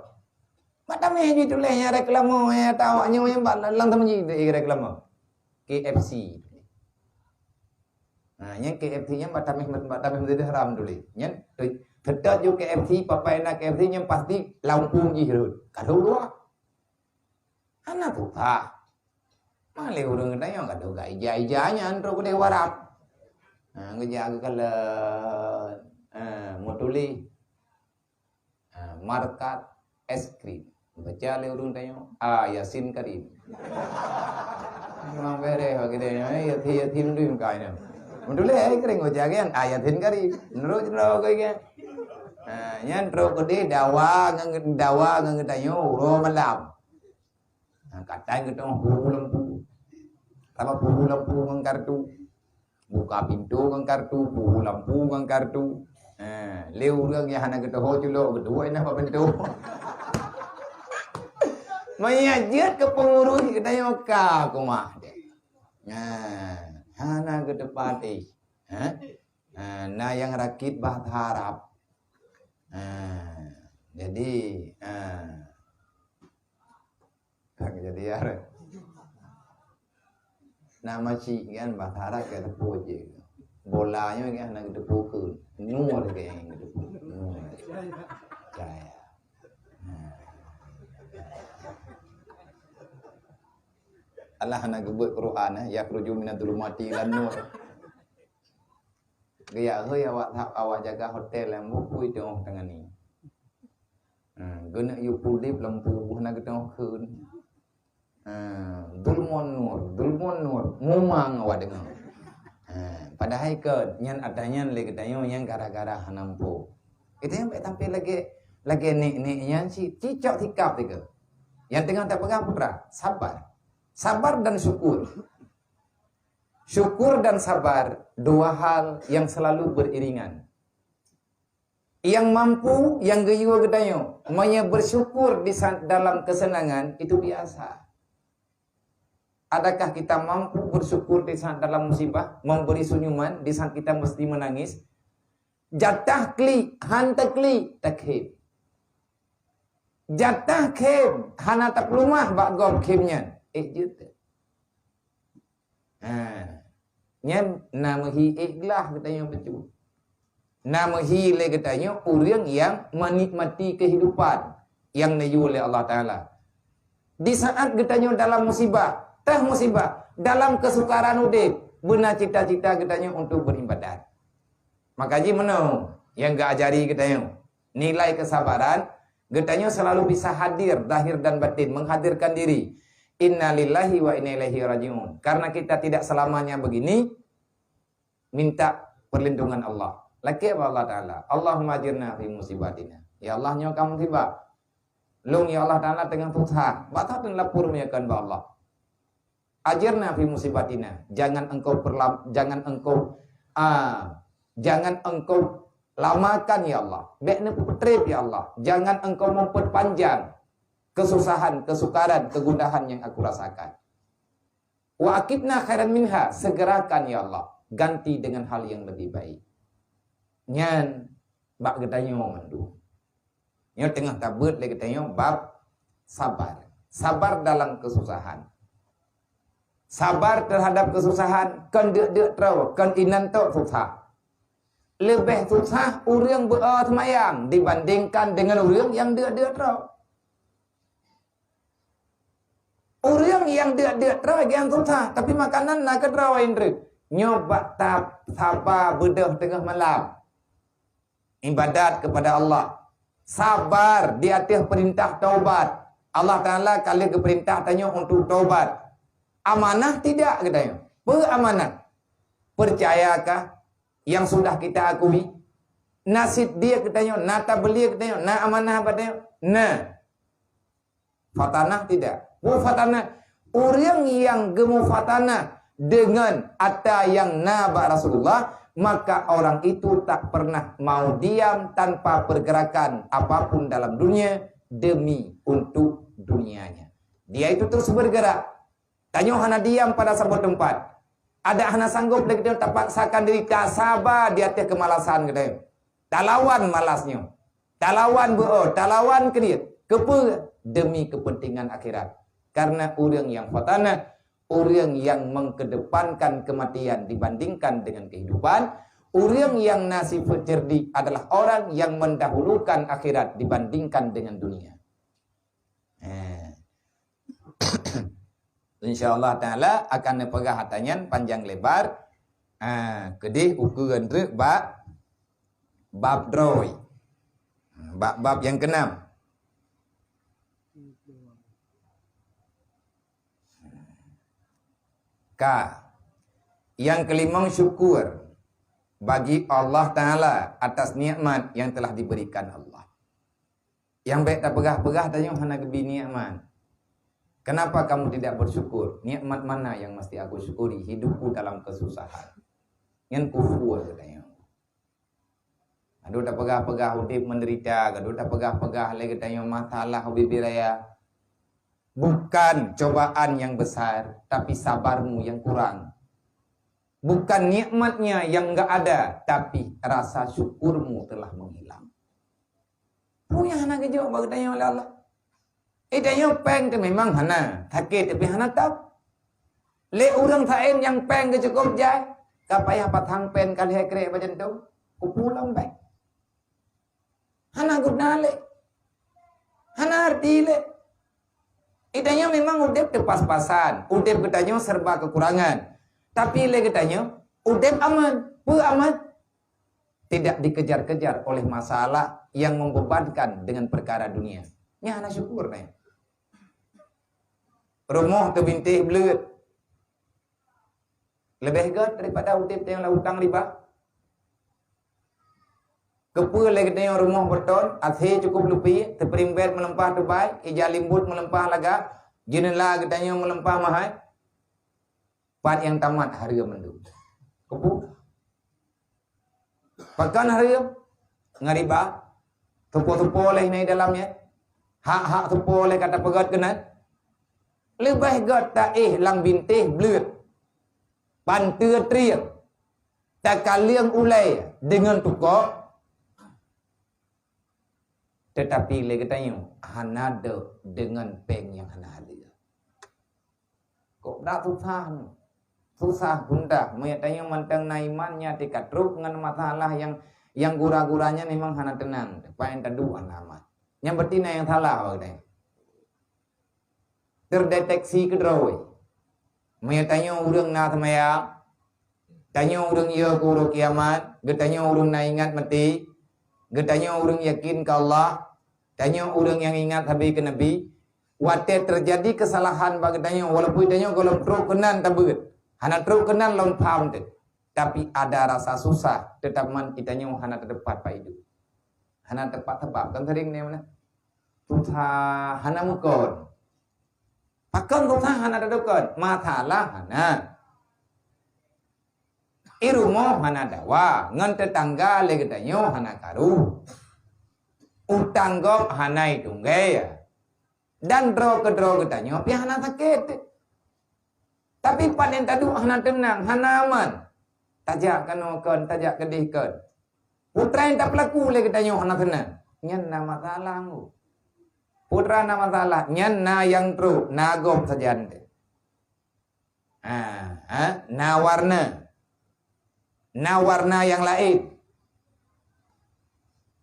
Mak taméh jituléh nyang reklame, nyang tawa nyoe nyang bak lam teumuji reklame. K F C. Nah, nyang K F C nyan bak taméh, bak taméh Masjidil Haram tuléh. Nyan te-, teutap ju K F C, papai na K F C nyan pasti lampung jih rhot. Ka dua. Hana tuha. Malée ureuëng geutanyoe ka dua ija-ija nyan trok keudeh u Arab. Nah, geujak geukalon, eh, meutuléh. Ha, markat es krim. Baca lé ureuëng tanyoe, "A Yasin Karim." Memang bereh bagi dia, eh, Yasin, Yasin Karim kai nyan. Meutuléh ai kering baca kan, "A Yasin Karim." Menurut cerita bagi kan. Ha, nyan trok keudeh dawa ngon, dawa ngon geutanyoe uroe malam. Ha, kadang geutanyoe puhu lampu. Sama puhu lampu ngon kartu. Buka pintu ngon kartu, puhu lampu ngon kartu. Ha, lé ureuëng nyang hana geutuho culok geuduek inah bak pintu. Meunyo jeuet keu peungurus geutanyoe ka kumah deh. Ha, hana geuteupati. Ha? Ha, na nyang rakit bahasa Arab. Ha, jadi, ha. Ka jadi arah. Nak maci kan, bahasa Arab ka teupeu je. Bola nyoe kan hana geuteupeue keu. Nur ke nyang geuteupeue. Nur. Cahaya. Nah. Allah hana geubeuet Quran, eh, "Yakhruju minadh dhulumati ilan nur." Geujak hôi awak, awak jaga hotel nyang bukui teungoh teungani. Hmm, geuneuk yue pudeb lam tuboh na geutanyoe kheun. Hmm, dhulmun nur, dhulmun nur, mumang awak deungoe. Hmm, padahai keu nyan ata nyan lé geutanyoe nyang gara-gara hana muphom. Geutanyoe bèk sampai lagèe, lagèe nek-nek nyan ci-, cicok sikap tiga. Nyang teungoh tapeugah putra, sabar. Sabar dan syukur. Syukur dan sabar, dua hal yang selalu beriringan. Nyang mampu, nyang geuyue geutanyoe, meunyoe bersyukur di saat dalam kesenangan, itu biasa. Adakah kita mampu bersyukur di saat dalam musibah, memberi senyuman di saat kita mesti menangis? Jatah klik, han taklik, takhém. Jatah khém, hana tapeuleumah bak gob khém nyan. Eh, jeuet. Ha. Nyan na meuhi ikhlas geutanyoe bacut. Na meuhi lé geutanyoe ureueng nyang menikmati kehidupan nyang neuyue lé Allah Taala. Di saat geutanyoe dalam musibah, teuh musibah, dalam kesukaran udeb, beuna cita-cita geutanyoe untuk beribadat. Maka jih meunoe nyang geuajari geutanyoe. Nilai kesabaran, geutanyoe selalu bisa hadir, zahir dan batin, menghadirkan diri. Innalillahi wa inna ilaihi raji'un. Karena kita tidak selamanya begini, minta perlindungan Allah. Lakée bak Allah Taala, "Allahumma ajirna fi musibatina." Ya Allah, nyoe ka musibah. Lôn, ya Allah Taala, teungoh susah. Bak that lôn lapor meunyoe keu bak Allah. "Ajirna fi musibatina." Jangan engkau perlam-, jangan engkau, ah, jangan engkau lamakan, ya Allah. Bék neupeutreb, ya Allah. Jangan engkau memperpanjang kesusahan, kesukaran, kegundahan yang aku rasakan. "Wa aqibna khairan minha," segerakan, ya Allah, ganti dengan hal yang lebih baik. Nyan bak geutanyoe mandum. Nyoe teungoh tabeuet lé geutanyoe bab sabar. Sabar dalam kesusahan. Sabar terhadap kesusahan, kon deuk-deuk troe, kon inan tok susah. Leubeh susah ureuëng beu-o seumayang dibandingkan dengan ureuëng nyang deuk-deuk troe. Ureuëng nyang deuk-deuk troe nyang susah, tapi makanan na keudroe indri. Nyoe bak ta-, saba beudôh teungoh malam. Ibadat kepada Allah. Sabar di ateueh perintah taubat. Allah Taala ka lheueh geupeurintah tanyoe untuk taubat. Amanah tidak geutanyoe? Peue amanah? Percayakah yang sudah kita akui? Na siddiq geutanyoe, na tabligh geutanyoe, na amanah bak tanyoe? Na. Fatanah tidak. Peue fatanah? Ureuëng nyang geumufatanah deungon ata nyang na bak Rasulullah, maka orang itu tak pernah mau diam tanpa pergerakan apapun dalam dunia demi untuk dunianya. Dia itu terus bergerak. Tanyoe hana diam pada saboh teumpat. Adak hana sanggob lé geutanyoe tapaksakan diri tasaba di ateueh keumalasan geutanyoe. Talawan malas nyoe. Talawan beu-o, talawan kriet. Keupeue? Demi kepentingan akhirat. Karena ureuëng nyang fatanah, ureuëng nyang mengkedepankan kematian dibandingkan dengan kehidupan, ureuëng nyang na sifat cerdik adalah orang yang mendahulukan akhirat dibandingkan dengan dunia. Eh. Insya Allah Taala akan neupeugah ata nyan panjang lebar. Ah, keudeh ukeue treuk bak bab droe. Bab-bab nyang keenam. Ka. Nyang keulimong syukur bagi Allah Taala atas nikmat yang telah diberikan Allah. Nyang bék tapeugah-peugah tanyoe hana geubi nikmat. Kenapa kamu tidak bersyukur? Nikmat mana yang mesti aku syukuri? Hidupku dalam kesusahan. Nyan kufur geutanyoe. Gadoh tapeugah-peugah udeb menderita, gadoh tapeugah-peugah lé geutanyoe masalah ubé-bé raya. Bukan cobaan yang besar, tapi sabarmu yang kurang. Bukan nikmatnya yang enggak ada, tapi rasa syukurmu telah menghilang. Peue nyang hana geujok bak geutanyoe lé Allah? Eh, tanyoe péng teuh memang hana, sakét tapi hana top. Lé ureuëng saén nyang péng geuh cukôp jai, ka payah pasang péng ka lhée krek bak jantung, kupu lam péng. Hana guna lé. Hana arti lé. Eh, tanyoe memang udeb teupas-pasan, udeb geutanyoe serba kekurangan. Tapi lé geutanyoe udeb aman. Peue aman? Tidak dikejar-kejar oleh masalah yang membebankan dengan perkara dunia. Nyan hana syukur nyan. Rumoh teubintéh bleuet. Leubeh gét daripada udeb nyang lam utang riba. Keupeue lé geutanyoe rumoh beuton, athé cukup lupi, teupeurimbat meuleumpah tubai, ija limbot meuleumpah lagak, jeuneula geutanyoe meuleumpah mahai? Pat nyang tamat hareuem mandum. Keupeue? Pakon hareuem? Ngon riba. Tupo-tupo lé nyan dalam nyan. Hak-hak tupo lé ka tapeugét keunan. Leubeh gét taéh lam bintéh bleuet. Panteue trieng. Takaleueng ulée deungon tukok. Teutapi lé geutanyoe hana deuek deungon péng nyang hana halal. Kok brat susah nyoe? Susah gundah. Meunyoe tanyoe mantong na iman nyan teuka trok ngon masalah nyang, nyang gura-gura nyan memang hana teunang. Paén taduek hana aman. Nyan berarti na nyang salah bak geutanyoe. Terdeteksi keudroe. Meunyoe tanyoe ureuëng na seumayang, tanyoe ureuëng yö keu uroe kiamat, geutanyoe ureuëng na ingat maté, geutanyoe ureuëng yakin keu Allah, tanyoe ureuëng nyang ingat sabe keu Nabi, Watée teujadi keusalahan bak geutanyoe, walaupun tanyoe gohlom trok keunan tabeuet, hana trok keunan lom pham teuh, tapi ada rasa susah, teutapi man geutanyoe hana teupat bak idup. Hana teupat sabab, kan sering ni mana? Susah hana meukon. Pakon susah hana tadukon? Masalah hana. I rumoh hana dawa, ngon teutangga lé geutanyoe hana karu. Utang gob hana itunggée, dan droe keudroe geutanyoe pih hana sakét. Tapi pat nyang taduek hana teunang, hana aman. Tajak keunoe kon, tajak keudeh kon. Peue nyang tapeulaku lé geutanyoe hana teunang. Nyan na masalah, Teungku. Peue na masalah, nyan na nyang trok, na gob sajan teuh. Ha, ha, na warna. Na warna nyang laén.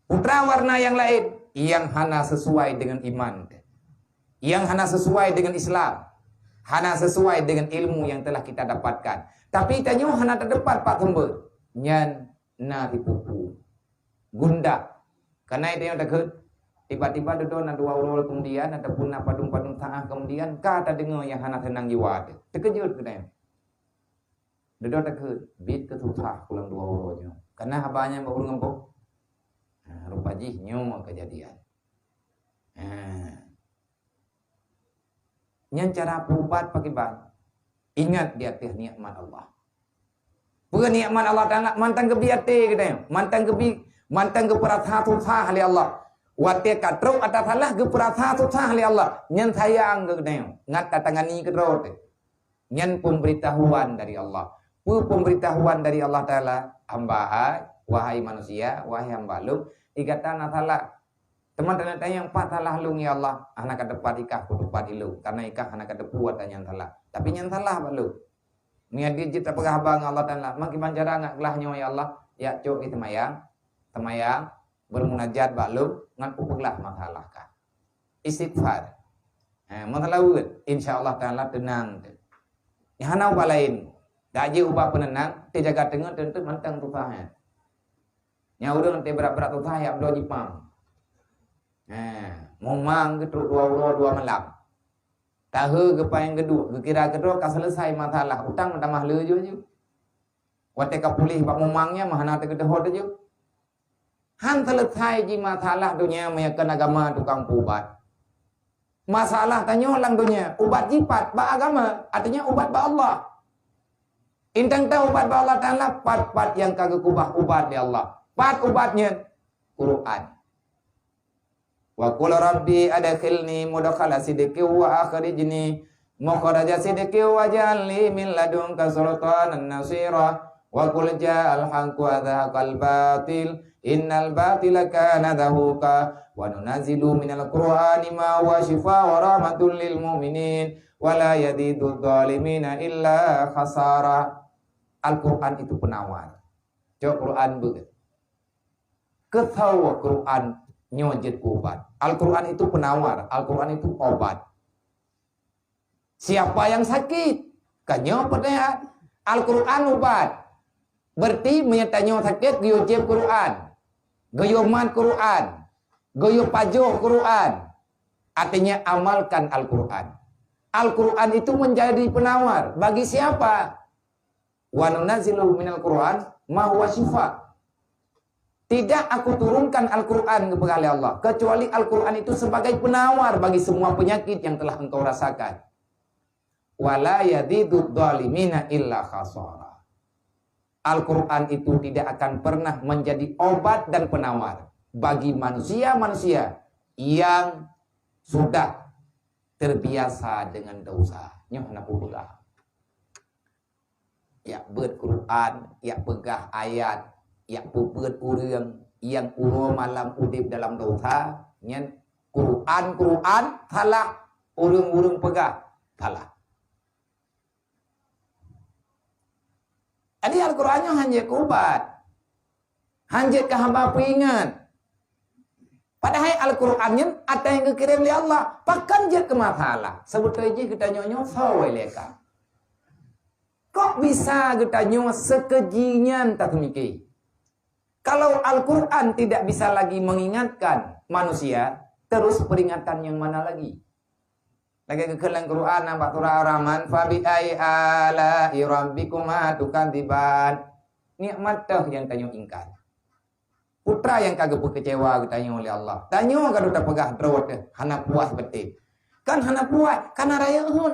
Peue warna nyang laén, nyang hana sesuai dengan iman teuh. Nyang hana sesuai dengan Islam. Hana sesuai dengan ilmu yang telah kita dapatkan. Tapi tanyoe hana teupat pat sumber. Nyan na tipu-tipu. Gundah. Kareuna tanyoe takheun, tiba-tiba dudoe na dua uroe kemudian ataupun na padum-padum saat kemudian ka tadeungoe nyang hana seunang jiwa teuh. Teukeujot geutanyoe. Dudoe takheun, biet keu susah pulang dua uroe nyoe. Kareuna haba nyan bak ureueng gampông. Ha, rupa jih nyoe keujadian. Ha. Nyan cara peuubat pakriban? Ingat di ateueh nikmat Allah. Peue nikmat Allah Taala mantong geubi até geutanyoe, mantong geubi, mantong geupeurasa susah lé Allah. Watée ka trok ata salah geupeurasa susah lé Allah, nyan sayang keu geutanyoe, ngat tatangani keudroe teuh. Nyan peumbeuritahuan dari Allah. Peue peumbeuritahuan dari Allah Taala? Hamba hai, wahai manusia, wahai hamba lôn, di gata na salah. Teuma tanyong pat salah lôn, ya Allah, hana ka teupat ikah kutupat ilôn, kareuna ikah hana ka teupeue ata nyang salah. Tapi nyang salah bak lôn. Meunyo jeuet tapeugah haba ngon Allah Taala, meukiban cara ngat glah nyoe, ya Allah, jak cok di seumayang, seumayang, beurmunajat bak lôn, ngat kupeuglah masalah kah. Istighfar. Ha, masalah weuet, insya Allah Taala teunang teuh. Nyang hana ubat laén. Dak jeuet ubat peuneunang, teujaga teungeut teuntu mantong susah nyan. Nyang ureueng teuh brat-brat susah jak bloe jipang. Ha, mumang geutrok dua uroe dua malam. Tahe geupanyang geuduek, geukira keudroe ka seuleusai masalah, utang meutamah le ju-ju. Watée ka puléh bak mumang nyan meuhana teugeudeuhot ju. Han seuleusai jih masalah donya meunyo kon agama tukang peuubat. Masalah tanyoe lam donya, ubat jih pat bak agama, artinya ubat bak Allah. Intan ta ubat bak Allah Taala, pat-pat nyang ka geukeubah ubat lé Allah. Pat ubat nyan? Quran. Wa qul rabbi adkhilni mudkhala sidqin wa akhrijni mukhraja sidqin waj'al li min ladunka sultanan nasira. Wa qul ja'al haqqu wa zahaqal batil innal batila kana zahuqa. Wa nunazzilu minal qur'ani ma huwa syifa wa rahmatul lil mu'minin wa la yazidudz zalimina illa khasara. Al-Quran itu penawar. Cok Quran beuet. Keusoe Quran nyoe jeuet keu ubat. Al-Quran itu penawar, Al-Quran itu obat. Siapa yang sakit? Ka nyoe peutanyaan. Al-Quran ubat. Berarti meunyo tanyoe sakét, geuyue jieb Quran. Geuyue mat Quran. Geuyue pajoh Quran. Artinya amalkan Al-Quran. Al-Quran itu menjadi penawar bagi siapa? Wa nunazzilu minal Qur'an ma huwa syifa. Tidak aku turunkan Al-Quran, geupeugah lé Allah, kecuali Al-Quran itu sebagai penawar bagi semua penyakit yang telah engkau rasakan. Wa la yazidudz zalimina illa khasara. Al-Quran itu tidak akan pernah menjadi obat dan penawar bagi manusia-manusia yang sudah terbiasa dengan dosa. Nyoe hana peubeuet. Yak beuet Quran, yak peugah ayat, yak peubeuet ureuëng nyang uroe malam udeb dalam dosa, nyan Quran, Quran, salah, ureuëng-ureuëng peugah, salah. Jadi Al-Quran nyoe hana jeuet keu ubat. Hana jeuet keu haba peuingat. Padahai Al-Quran nyan ata nyang geukirém lé Allah. Pakon jeuet keu masalah? Seubeutôi jih geutanyoe nyoe soe lé ka. Kok bisa geutanyoe seukeujih nyan taseumike? Kalau Al-Quran tidak bisa lagi mengingatkan manusia, terus peringatan yang mana lagi? Lagée geukheun lam Quran, nang bak surah Ar-Rahman, "Fa bi ayyi ala'i rabbikuma tukadziban." Nikmat teuh nyang tanyoe ingkar. Peue treuk nyang ka geupeukeucewa geutanyoe lé Allah. Tanyoe ka dudoe tapeugah droe teuh, hana puas beutôi. Kan hana puas, karena rayeuk hon.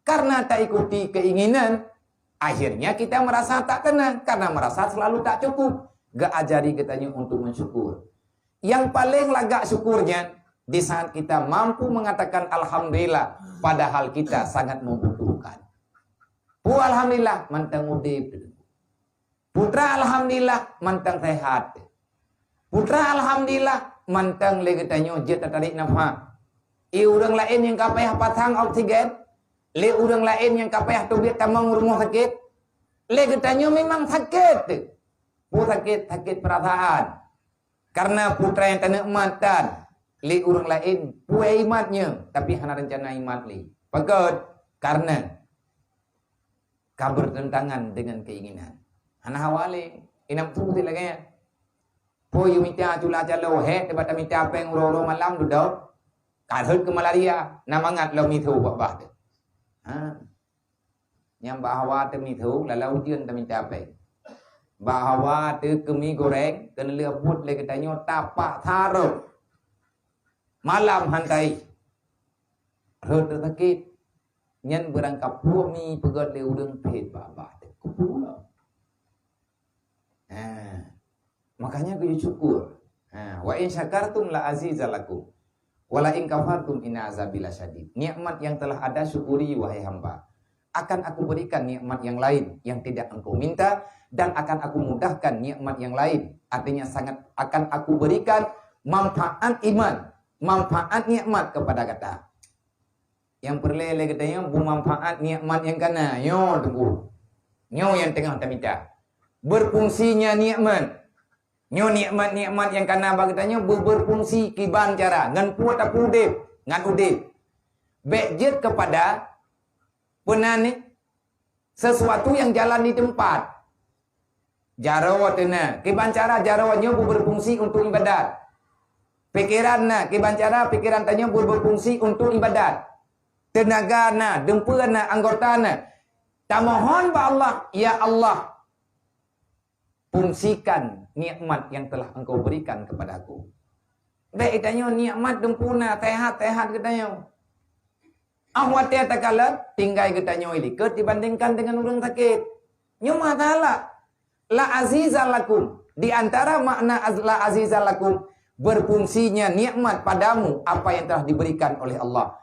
Karena taikuti keinginan, akhirnya kita merasa tak tenang karena merasa selalu tak cukup. Geuajari geutanyoe untuk mensyukur. Yang paling lagak syukur nyan, di saat kita mampu mengatakan alhamdulillah, padahal kita sangat membutuhkan. Peue alhamdulillah, mantong udeb. Peue treuk alhamdulillah, mantong sehat. Peue treuk alhamdulillah, mantong lé geutanyoe jeuet tatarék nafah. Ie ureuëng laén nyang ka payah pasang oksigen, lé ureuëng laén nyang ka payah teubiet tamong rumoh sakét, lé geutanyoe memang sakét. Peue sakét? Sakét peurasaan. Karena peue treuk nyang taneuk mat tan, lé ureuëng laén peue imat nyoe, tapi hana reuncana imat lé. Pakon? Karena ka bertentangan dengan keinginan. Hana hawa lé, inam tu lagée nyan. Peue yue mita cula calo, hék teuba tamita péng uroe-uroe malam dudoe. Ka rhot keu malaria, na mangat lom mitho bak bah teuh. Ha. Nyang bak hawa teuh mitho, lala ujeuen tamita péng. Bak hawa teuh keu mi goreng, keuneulheueh buet lé geutanyoe tapaksa rhot. Malam hantai. Rhot teuh sakét. Nyan beurangkapeue mi peugét lé ureuëng phét bak bah teuh. Kupeue? Ha. Makanya keuneuk syukur. Ha, "Wa in syakartum la azidannakum, wa la in kafartum inna azabi lasyadid." Nikmat yang telah ada syukuri, wahai hamba. Akan Aku berikan nikmat yang lain yang tidak engkau minta, dan akan Aku mudahkan nikmat yang lain. Artinya sangat akan Aku berikan manfaat iman, manfaat nikmat kepada gata. Nyang peureulée lé geutanyoe beumanfaat nikmat nyang ka na. Nyoe teungku. Nyoe nyang teungoh tamita. Berfungsinya nikmat. Nyoe nikmat-nikmat nyang ka na bak geutanyoe beu-, berfungsi kiban cara ngon peue tapeuudeb, ngon udeb. Bék jeuet keupada peunan sesuatu yang jalan di tempat. Jaroe teuh na, kiban cara jaroe nyoe beu-, berfungsi untuk ibadat. Pikeran na, kiban cara pikeran tanyoe beu-, berfungsi untuk ibadat. Teunaga na, deumpeue na, anggota na. Tamohon bak Allah, "Ya Allah, fungsikan nikmat yang telah Engkau berikan kepadaku." Bék geutanyoe nikmat deumpeue na, sehat-sehat geutanyoe. Ah watée takalon, tinggai geutanyoe likot dibandingkan dengan ureuëng sakét. Nyoe masalah. La azidannakum. Di antara makna az-, la azidannakum, berfungsinya nikmat padamu apa yang telah diberikan oleh Allah.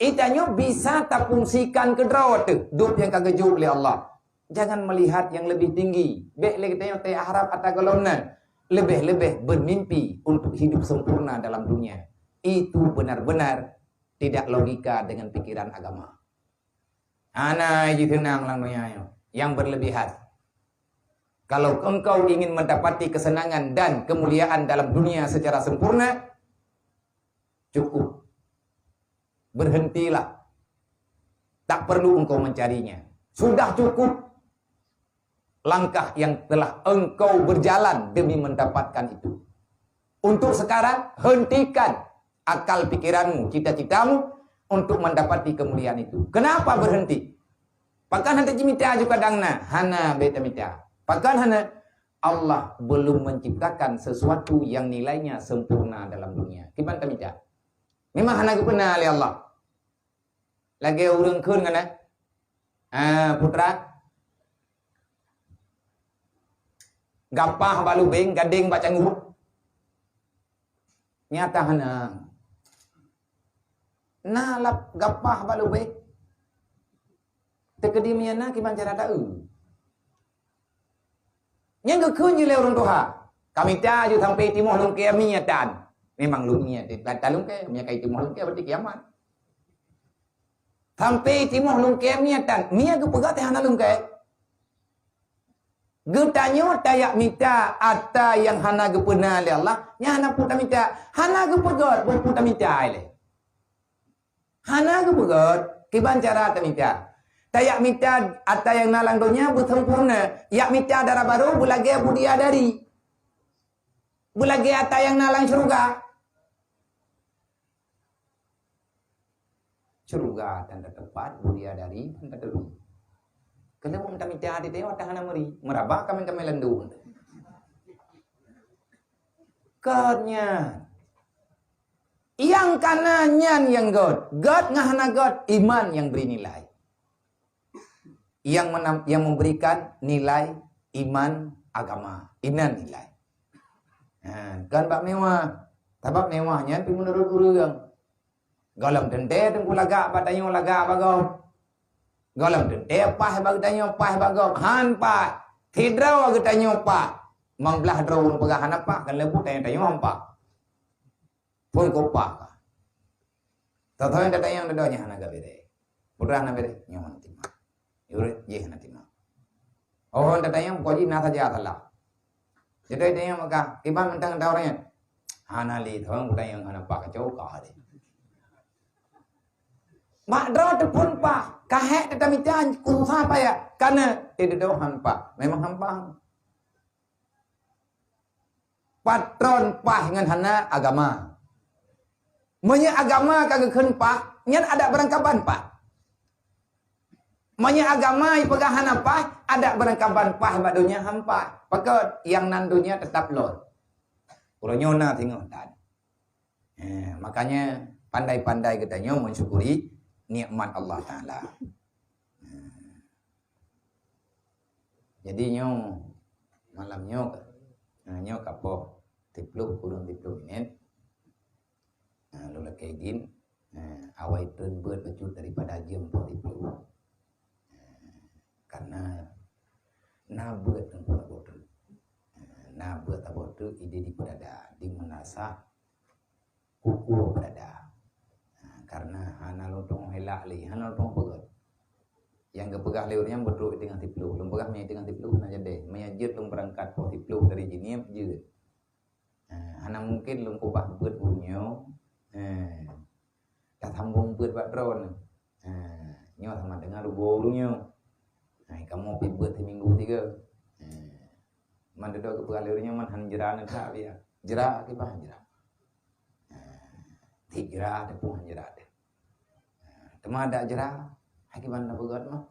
Geutanyoe bisa tafungsikan keudroe teuh, dub nyang ka geujok lé Allah. Jangan melihat yang lebih tinggi. Bék lé geutanyoe taharab ata gohlom nan. Lebih-lebih bermimpi untuk hidup sempurna dalam dunia. Itu benar-benar tidak logika dengan pikiran agama. Hana jiteunang lam donya nyoe yang berlebihan. Kalau engkau ingin mendapati kesenangan dan kemuliaan dalam dunia secara sempurna, cukup. Berhentilah. Tak perlu engkau mencarinya. Sudah cukup langkah yang telah engkau berjalan demi mendapatkan itu. Untuk sekarang, hentikan akal pikiranmu, cita-citamu untuk mendapati kemuliaan itu. Kenapa berhenti? Pakon hana jimita aju kadang na? Hana bék tamita. Pakon hana? Allah belum menciptakan sesuatu yang nilainya sempurna dalam dunia. Kiban tamita? Memang hana geupeuna lé Allah. Lagée ureuëng kheun ngon, eh, putra, gapah bak lubeng, gadeng bak cangguek. Nyata hana. Na lap gapah bak lubeng. Teukeudi meunyan na kiban cara taeu. Nyang geukheun jih lé ureuëng tuha, "Ka mita ju sampai timoh lungkée mie tan." Memang lungkée, ta lungkée, meunyo ka timoh lungkée berarti kiamat. Sampai timoh lungkée mie tan, mie geupeugah teuh hana lungkée. Geutanyoe tayak mita ata nyang hana geupeuna lé Allah, nyan hana peue tamita. Hana geupeugét, peue tamita lé. Hana geupeugét, kiban cara tamita. Tayak mita ata nyang na lam donya beusempurna, yak mita dara barô beulagée bidadari. Beulagée ata nyang na lam syeuruga. Syeuruga tan tateupat, bidadari tan taturi. Keuneuk tamita di tewa tan hana meuri, meuraba kaméng-kaméng landong. Kon nyan. Nyang kana nyan nyang göt. Göt ngon hana göt, iman nyang bri nilai. Nyang menam-, nyang memberikan nilai iman agama. Inan nilai. Ha, kon bak mewah. Sabab mewah nyan pih meunurot ureueng. Gohlom teuntée teungku lagak bak tanyoe lagak bak gob. Gohlom teuntée paih bak tanyoe paih bak gob. Han paih. Sidroe geutanyoe paih. Meublah droe ureueng peugah hana paih, kan leubu tanyoe-tanyoe han paih. Phon kupah ka. Tho-tho nyang tatanyong dudoe nyan hana gabere. Putra hana bere, nyoe hana tima. Yurek jih hana tima. Oh, tatanyong pokok jih na saja salah. Jadi tatanyong maka, kiban mantong tau nyan. Hana li thong, tatanyong hana pakai coka deh. Mak droe teupon paih, kahek tetamita kusa payah. Kana, eh, dudoe han paih. Memang han paih. Patron paih ngon hana agama. Meunyoe agama ka geukheun paih, nyan adat beurangkaban paih. Meunyoe agama ipeugah hana paih, adat beurangkaban paih bak donya han paih. Pakon nyang nan donya teutap lom. Uroe nyoe na singoh tan. Eh, makanya pandai-pandai geutanyoe mensyukuri nikmat Allah Taala. Eh. Jadi nyoe, malam nyoe, eh, nyoe ka poh siploh kureueng siploh minit. Eh, lôn lakée idin, eh, awai treun beuet bacut daripada jeuem poh siploh. Eh, karena na beuet teungku saboh treuk. Eh, na beuet saboh treuk idin di peudada, di meunasah kuku berada. Ha, karena hana lôn tueng helak lé, hana lôn tueng peugah. Nyang geupeugah lé ureueng nyan beutôi teungoh siploh. Lôn peugah meunyo teungoh siploh na jadi. Meunyo jeuet lôn beurangkat poh siploh dari Jeunieb jeuet. Ha, hana mungken lôn kubah beuet ureueng nyoe. Ha, tasambong beuet bak droeneuh. Ha, nyoe sama dengan rugoe ureueng nyoe. Ha, kamoe pih beuet siminggu tiga. Ha, man dudoe geupeugah lé ureueng nyoe man han jra neuh that biya. Jra kiban han jra. Ha, di jra teupeu han jra teuh. Ha, teuma dak jra, hai kiban na peugöt mah.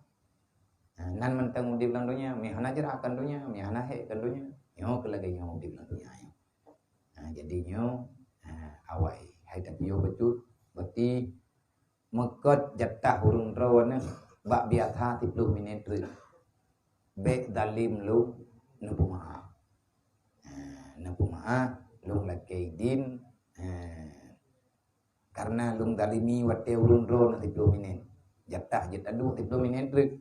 Ha, nan mantong udeb lam donya, mi hana jra kan donya, mi hana hék kan donya. Nyoe keu lagèe nyoe udeb lam donya nyoe. Ha, jadi nyoe, ha, awai, hai tapiôh bacut, berarti meukot jatah ureueng droeneuh bak biasa siploh minit treuk. Bèk zalim lôn neupeumaaf. Ha, neupeumaaf, lôn lakèe idin, ha, karena lôn zalimi watèe ureueng droeneuh siploh minit. Jatah jeuet taduek siploh minit treuk.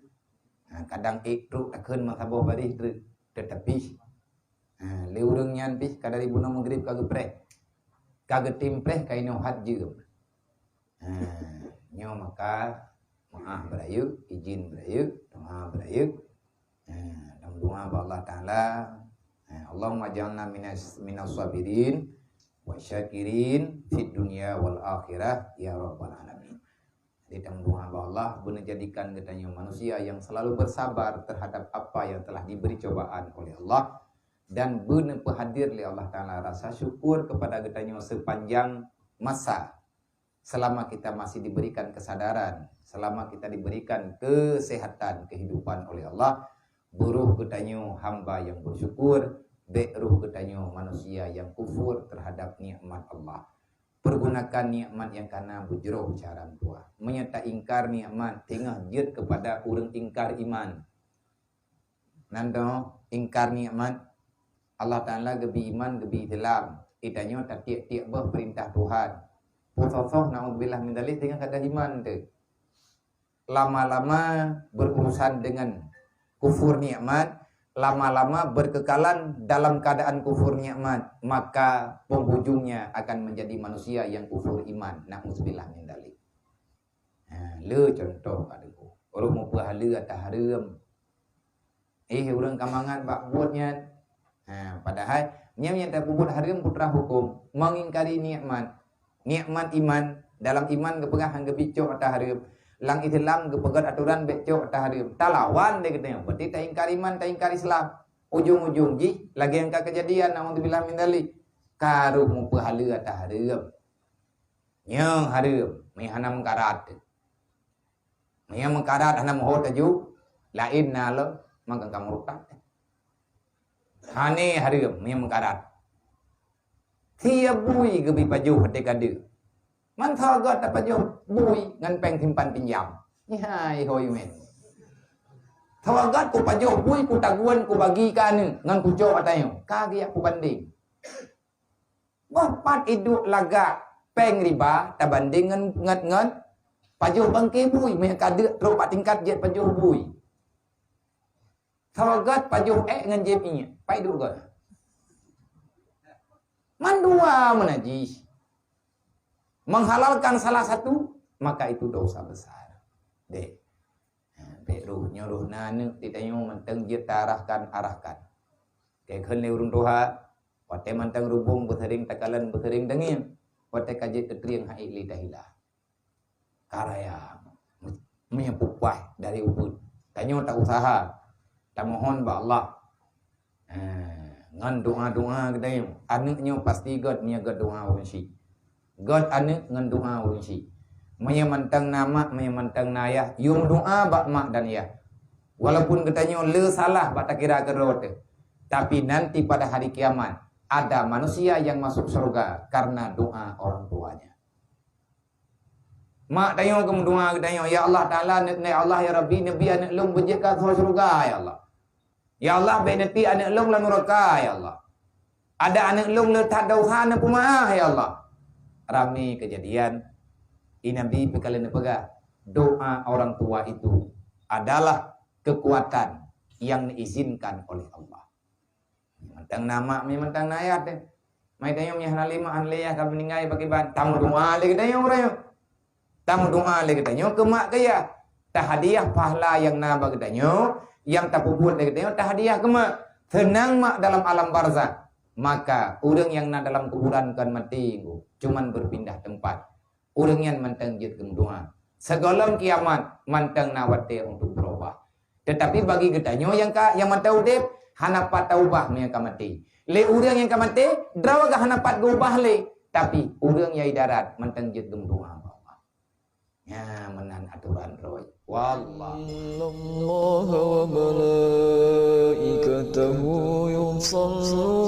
Ha, kadang ék trok takheun meusaboh baréh treuk, teutapi, ha, lé ureueng nyan pih ka dari bunoe Maghrib ka geupreh. Ka geutim preh ka inoe hat jeuem. Ha, nyoe maka meu'ah beurayeuk, idin beurayeuk, doa beurayeuk. Ha, dan doa bak Allah Taala. Ha, Allahumma ja'alna minas, minas sabirin wa syakirin fid dunya wal akhirah ya rabbal alamin. Jadi, tameudoa bak Allah, beuneuh jadikan geutanyoe manusia yang selalu bersabar terhadap apa yang telah diberi cobaan oleh Allah, dan beuneuh peuhadir lé Allah Taala rasa syukur kepada geutanyoe sepanjang masa, selama kita masih diberikan kesadaran, selama kita diberikan kesehatan kehidupan oleh Allah, beuroh geutanyoe hamba yang bersyukur, bèk roh geutanyoe manusia yang kufur terhadap nikmat Allah. Pergunakan nikmat nyang kana beujroh cara tuha. Meunyoe taingkar nikmat, teungoh jeuet keupada ureueng ingkar iman. Nan dong ingkar nikmat, Allah Taala geubri iman, geubri Islam. Geutanyoe tatiek-tiek boh peurintah Tuhan. Peusoh-soh, naudzubillah min dzalik, teungoh ka ada iman teuh. Lama-lama berurusan dengan kufur nikmat, lama-lama berkekalan dalam keadaan kufur nikmat, maka penghujungnya akan menjadi manusia yang kufur iman. Naudzubillah min dzalik. Ha, le contoh ka teungku. Ureueng meupeuhaleue ata hareuem. Eh, ureueng ka mangat bak buet nyan. Ha, padahai nyan nyang tapeubuet hareuem putra huköm, mengingkari nikmat. Nikmat iman, dalam iman geupeugah han geubi cok ata hareuem. Lam Islam geupeugöt atoran bèk cok ata hareuem. Talawan lé geutanyoe, berarti taingkar iman, taingkar Islam. Ujong-ujong jih lagèe nyang ka keujadian, naudzubillah min dzalik. Ka roh meupeuhaleue ata hareuem. Nyoe hareuem, meuhana meukarat. Meunyoe meukarat hana meuhot laju, laén na lom, maka ka murtad. Hana hareuem meunyoe meukarat. Tiep bui geubri pajoh watée ka deuek. Man sawagat tapajoh bui ngon péng simpan pinjam. Nihai hôi men. Sawagat kupajoh bui, kutagun, kubagi keu aneuk ngon kucok ata nyoe. Ka geujak kubandeng. Boh pat iduek lagak péng riba tabandeng ngon, ngon, ngon pajoh bangke bui. Meunyoe ka deuek trok bak tingkat jeuet pajoh bui. Sawagat pajoh ék ngon jieb iék. Pai duek goe. Mandua meunajih. Menghalalkan salah satu, maka itu dosa besar. Deh. Ha, bék roh nyoe roh na aneuk di tanyoe mantong jeuet ta arahkan, arahkan. Keu kheun lé ureuëng tuha, watée mantong rubung beuseuring takalon beuseuring tangieng, watée ka jeuet keu trieng hai lé tahila. Ka raya meunyoe pupaih dari ubeut. Tanyoe ta usaha, tamohon bak Allah. Ha, ngon doa-doa geutanyoe. Aneuk nyoe pasti gét meunyoe gét doa ureuëng syiek. Gét aneuk ngon doa ureuëng syiek. Meunyoe mantong na mak, meunyoe mantong na ayah, yue meudoa bak mak dan ayah. Walaupun geutanyoe le salah bak takira keudroe teuh, tapi nanti pada hari kiamat ada manusia yang masuk surga karena doa orang tuanya. Mak tanyoe geumeudoa geutanyoe, "Ya Allah Taala, ya Allah, ya Rabbi, neubi aneuk lôn beujeuet keu syeuruga, ya Allah. Ya Allah, bék neutiek aneuk lôn lam nuraka, ya Allah. Ada aneuk lôn le that dosa, neupeumaáh, ya Allah." Ramé keujadian, i Nabi peukalon neupeugah, doa orang tua itu adalah kekuatan yang diizinkan oleh Allah. Mantong na mak, mantong na ayah teuh. Mai tanyoe meuhana lé mak, hana lé ayah ka meuninggai bak iban. Tameudoa lé geutanyoe uroe nyoe. Tameudoa lé geutanyoe keu mak keu ayah. Tahadiah pahala nyang na bak geutanyoe, nyang tapeubuet lé geutanyoe tahadiah keu mak. Seunang mak dalam alam barzakh. Maka ureuëng nyang na dalam kuburan kon maté, cuman berpindah tempat. Ureuëng nyan mantong jeuet geumeudoa. Sigohlom kiamat mantong na watée untuk beurubah. Tetapi bagi geutanyoe nyang ka, nyang mantong udeb, hana pat taubah meunyoe ka maté. Lé ureuëng nyang ka maté, droe geuh hana pat geuubah lé. Tapi ureuëng nyang idarat mantong jeuet geumeudoa bak Allah. Nyan meunan atoran droe. Wallah. Innallaha wa malaikatahu yusalluna